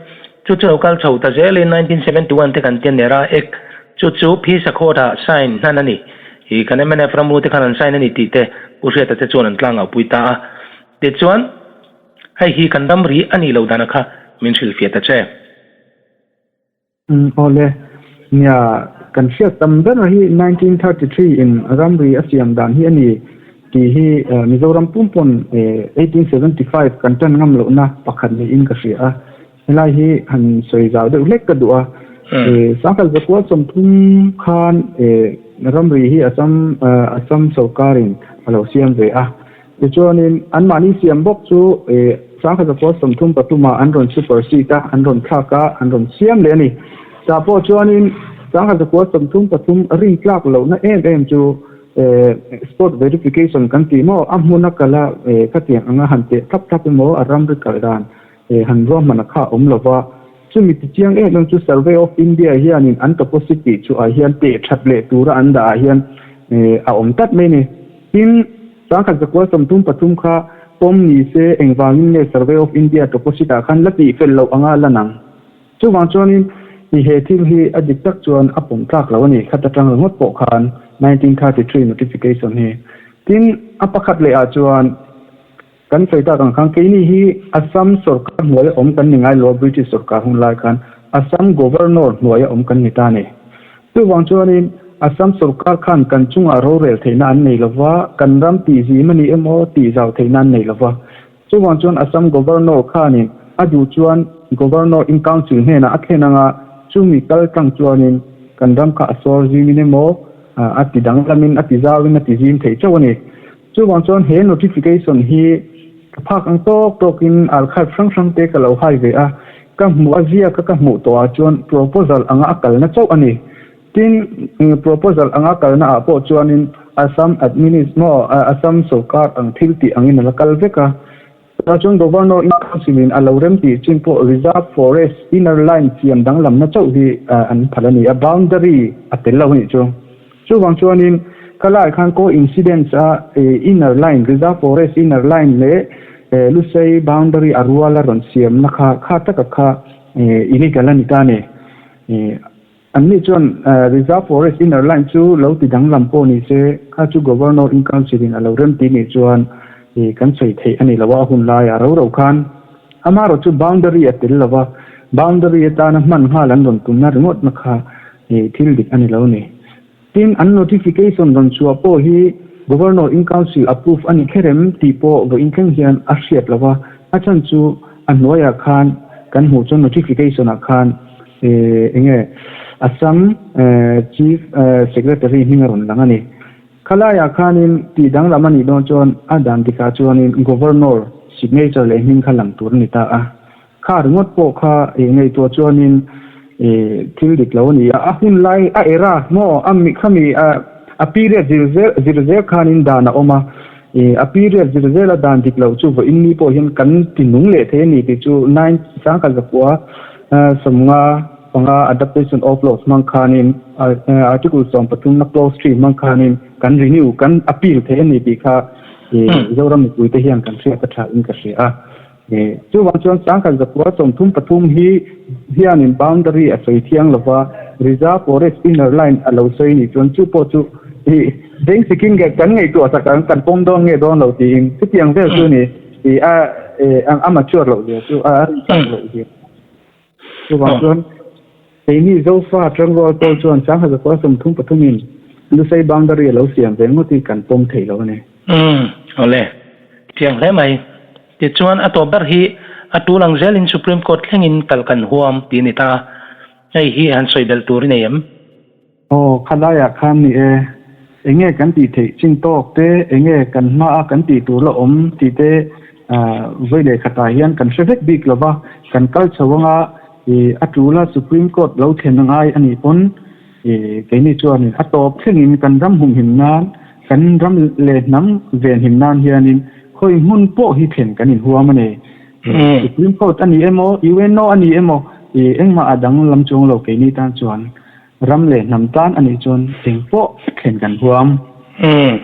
chu chu lo kal chho ta zelin 1971 te kan ti a ner a, ek chu chu Phisa court ah sign hnan a ni. Ih kan mnf ramru te khan an sign a ni tih te Pu Hriata te chuan an tlangauhpui ta a. Tichuan, hei hi kan ramri a nih loh dana kha min hrilhfiah ta che. Umm awle, nia kan hriat tam ber hi 1933 in ramri a siam dan hi a ni tih hi Mizoram pum pawn 1875 kan tan ngam lohna pakhat niin ka hria a. Helai hi han sawi zau deuh hlek ka duh a. Sangkhat zakua 30 khan ramri hi Assam Assam sorkarin a lo siam ve a. Tichuanin anmahni siam bawk chu sangkhat zakua 33 ah an rawn supersede a, an rawn thlak a, an rawn siam leh a ni. Tah pawh chuanin sangkhat zakua 33 rintlak lohna em em chu Spot verification kan tih maw a hmun a kal a khatiang anga han teh thlap thlap emaw a ramri kal dan han ruahman a kha a awm lova, chumi ti chiang em em chu Survey of India hianin an capacity chu ah hian teh that leh tura an dah ah hian a awm tlat mai a ni. Tin, sangkhat zakua 33 kha pawm ni se engvangin nge Survey of India capacity ah khan la tih fel loh anga lan ang? Chuvang chuanin i he thil hi a dik tak chuan a pawm tlak lo a ni, khat atang ringawt pawh khan 1933 notification hi. Tin, a pakhat leh ah chuan Kan sawi tak ang khan keini hi Assam sorkar hnuaia awm kan ni ngai lo a, British sorkar hun lai khan Assam Governor hnuaia awm kan ni ta a ni. Chuvang chuanin Assam sorkar khan kan chungah rorel theihna an nei lo va, kan ram tihzim a ni emaw tihzau theihna an nei lo va. Chuvang chuan Assam Governor khanin a duh chuan Governor in Council hnenah a thlen anga chumi kal tlang chuanin kan ram kha a sawr zingin emaw a ti danglamin a ti zauin a ti zim thei chauh a ni. Chuvang chuan he notification hi ka phak ang tawk tawkin archive hrang hrang te ka lo hai ve a, ka hmuh a ziak a ka hmuh tawh ah chuan proposal anga a kalna chauh a ni. Tin, proposal anga a kalna ah pawh chuanin Assam adminis maw Assam sorkar ang thil tih angin a la kal vek a. Tah chuan Governor in Council in a lo rem tih chin pawh Reserve Forest inner line siam danglamna chauh hi an phal a ni a, boundary a tel lo a nih chu. Chuvang chuanin ka lai khan co-incidence a inner line, Reserve Forest inner line leh Lusei boundary a rual a rawn siamna kha kha taka kha illegal a ni ta a ni. Anni chuan Reserve Forest inner line chu lo ti danglam pawh ni se, kha chu Governor in Council in a lo rem ti nih chuan kan sawi theih a ni lo a, a hun laiah ro ro khan amaherawh chu boundary a tel lo va, boundary atana hman nghal an rawn tumna ringawtna kha thil dik a ni lo a ni. Tin, an notification rawn chhuah pawh hi Governor in Council approve a ni kher em tih pawh vawiin thleng hian a hriat lo va, a chhan chu a hnuaiah khan kan hmuh chuan notification ah khan eng nge Assam Chief Secretary hming a rawn lang a ni. Khalaiah khanin tih danglam a nih dawn chuan a dan dikah chuanin Governor signature leh hming kha lang tur a ni ta a. Kha ringawt pawh kha ngaihtuah chuanin thil dik lo a ni a, a hun lai a era maw a mi khami a period zir zel zir zel khanin dan a awm a, a period zir zela dan dik loh chu vawiin ni pawh hian kan ti nung leh thei a ni tih chu nine sangkhat zakua 55 adaptation of laws hmang khanin article 13 na clause 3 hmang khanin kan renew kan appeal thei a ni tih kha Zoram mipuite hian kan hriat a tha in ka hria a. Chuvang chuan 1963 hi hianin boundary a sawi thiang lova, Reserve Forest Inner Line a lo sawi nih chuan chu pawh chu veng sikin nge kan ngaihtuah sak ang, kan pawm dawn nge dawn lo tiin chutiang vel chu ni a a mature loh zia chu a rinchak loh zia. Chuvang chuan keini Zofa tangrual pawl chuan 1933 in Lusei boundary a lo siam ve ngawt hi kan pawm thei lo a ni. Umm, awle. Chiang hle mai. Tichuan a tawp ber hi a tul ang zelin Supreme Court thlengin kal kan huam tih a ni ta. Hei hi han sawi belh tur i nei em? Aw, khalaiah khan ni e. Enge kan tih theih chin tawk te, enge kan hmaa kan tih tur la awm tih te vawi leh khatah hian kan hre vek bik lo va, kan kal chho anga a tula Supreme Court lo thlen angai a nih pawn keini chuanin a tawp thlengin kan ram humhim nan, kan ram leh hnam venhim nan hianin khawi hmun pawh hi thlen kan inhuam a ni. Supreme Court a ni emaw, UNO a ni emaw, engmah a danglam chuang lo keini tan chuan. Ram leh hnam tan a nih chuan eng pawh thlen kan huam. Umm.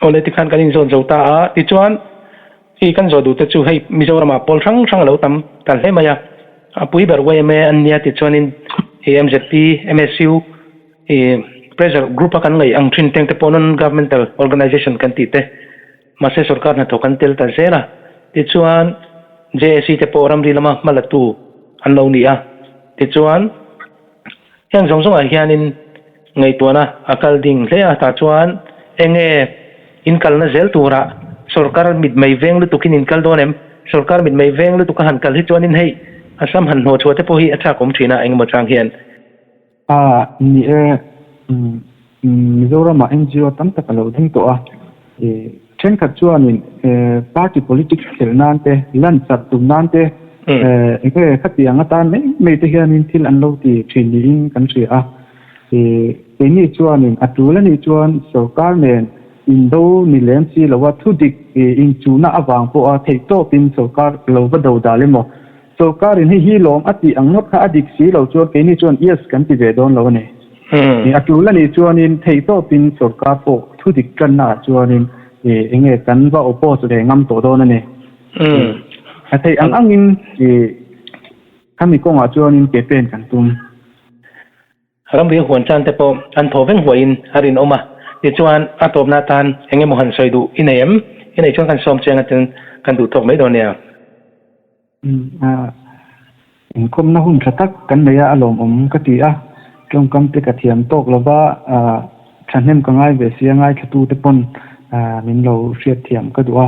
Awle tikhan kan inzawt zo ta a, tichuan i kan zawh duh te chu hei Mizoramah pawl hrang hrang a lo tam ta hle mai a, a pui ber yma an nia tichuanin i MZP, MSU, i pressure group a kan ngaih ang thin teng te pawh non governmental organization kan tih te mahse sorkar hnathawk an tel ta zel a, tichuan JAC te pawh ramri lama hma la tu an lo ni a, tichuan heng zawng zawngah hianin ngaihtuahna a kal ding hle a, tah chuan enge in kalna zel turah sorkar mitmei veng lutukin in kal dawn em? Sorkar mitmei veng lutuk a han kal hi chuanin hei Assam han hnawhchhuah te pawh hi a chakawm thin a engemaw chang hian. A ni e, Mizoramah NGO tam tak a lo ding tawh a, thenkhat chuanin party politics khelh nan te, lan chak tum nan te, enge khatiang atan mai mai te hianin thil an lo ti thin niin kan hria a. Keini chuanin a tul anih chuan sorkar nen indo ni lem si loa thudik inchuhna avang pawha theihtawpin sorkar lo va do dal emaw Sorkarin hei hi lawm a tih ang ngawt kha a dik si lo chuan keini chuan yes kan ti ve dawn lo a ni. A tul a nih chuanin theihtawpin sorkar pawh thu dik tannaah chuanin eng nge kan va oppose ve ngam tawh dawn a ni. A theih ang angin khami kawngah chuanin ke pen kan tum. Ramri huan chan te pawh an thaw veng huaiin a rinawm a, tichuan a tawpna atan eng emaw han sawi duh i nei em? I nei chuan kan sawm chiang atin kan duh tawk mai dawn nia. Inkawmna hun tha tak kan nei a, a lawmawm ka ti a, tawngkam te ka thiam tawk lova, thahnem ka ngai ve sia ngaithlatute pawn min lo hriatthiam ka duh a,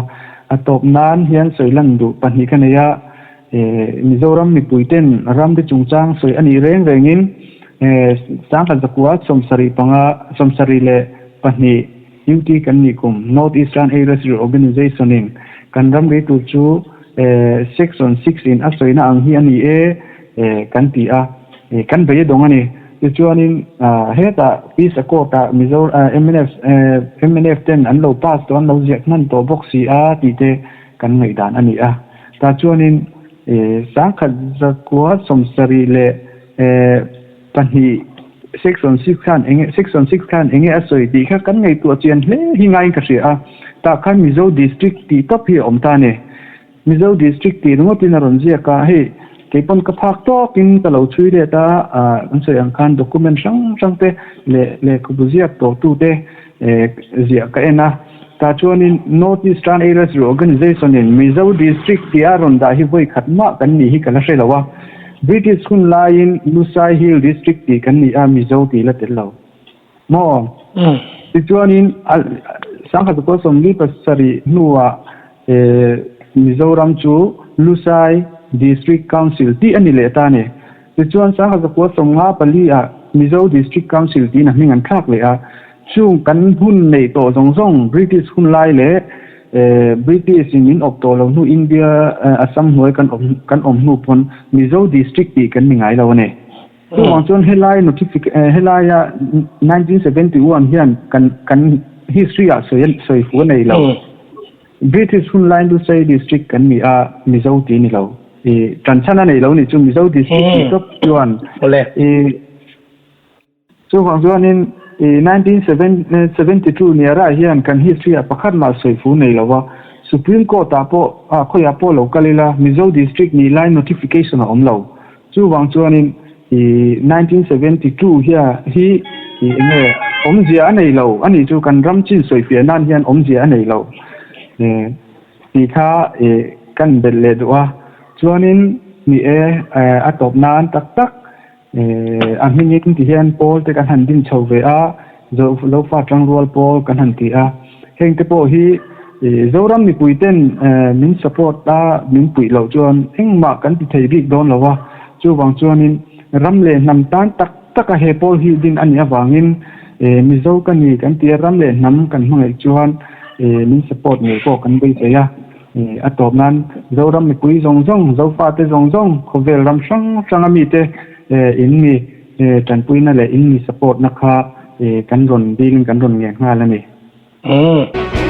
a tawp nan hian sawi lan duh pahnih ka nei a, Mizoram mipuiten ramri chungchang sawi a nih reng rengin 1975, 72 UT kan nih kum North Eastern Areas Reorganisation in kan ramri tur chu Section 6 in a sawina ang hi a ni e kan ti a, kan bei a dawng a ni. Tichuanin hetah Peace Accord ah Mizo mnf mnf ten an lo pass tawh an lo ziak hman tawh bawk si a tih te kan ngaihdan a ni a. Tah chuanin 1972 Section 6 khan enge Section 6 khan enge a sawi tih kha kan ngaihtuah chian hle hi ngaiin ka hria a. Tah khan Mizo District tih tawp hi a awm ta a ni. Mizo District tih ringawtin a rawn ziak a, hei keipawn ka phak tawkin ka lo chhui let a, an sawi ang khan document hrang hrang te leh lehkhabu ziak tawhtute ziah ka en a. Tah chuanin North Eastern Areas Reorganisation-in Mizo District tia rawn dah hi vawi khat mah kan nih hi ka la hre lo a. British hun laiin Lusai Hill District tih kan ni a, Mizo tih la tel lo maw? Tichuanin 1947 hnuah Mizoram chu Lusai District Council tih a ni leh ta a ni. Tichuan 1954 ah Mizo District Council tiin a hming an thlak leh a. Chung kan hun neih tawh zawng zawng British hun lai leh British in min awp tawh lo hnu India Assam hnuai kan awm kan awm hnu pawn Mizo District tih kan ni ngai lo a ni. Chuvang chuan helai notific helaia 1971 hian kan kan history ah sawi sawi fu a nei lo. British hun lai Lusei District kan ni a Mizo tih a ni lo. I tanchhan a nei lo nih chu Mizo District tih tawp chuan i Chuvang chuanin i 1972 niarah hian kan history ah pakhat mah sawi fu nei lo va. Supreme Court ah pawh ah khawiah pawh lo kal ila Mizo District nih lai notification a awm lo. Chuvang chuanin i 1972 hia hi i enge awmzia a nei lo a nih chu kan ram chin sawifiah nan hian awmzia a nei lo tih kha i kan belh leh duh a. Chuanin ni e a tawp nan tak tak a hmingin ti hian pawl te kan han din chho ve a, Zofa Tangrual pawl kan han ti a. Heng te pawh hi Zoram mipui ten min support a min puih loh chuan engmah kan ti thei bik dawn lo a, chuvang chuanin ram leh hnam tan tak tak a he pawl hi din a nih avangin Mizo ka ni kan ti a, ram leh hnam kan hmangaih chuan min support ngei pawh kan beisei a. A tawp nan Zoram mipui zawng zawng, Zofate zawng zawng, khawvel ram hrang hranga mite in mi tanpuina leh in mi support na kha kan rawn dilin kan rawn ngen nghal a ni. Umm.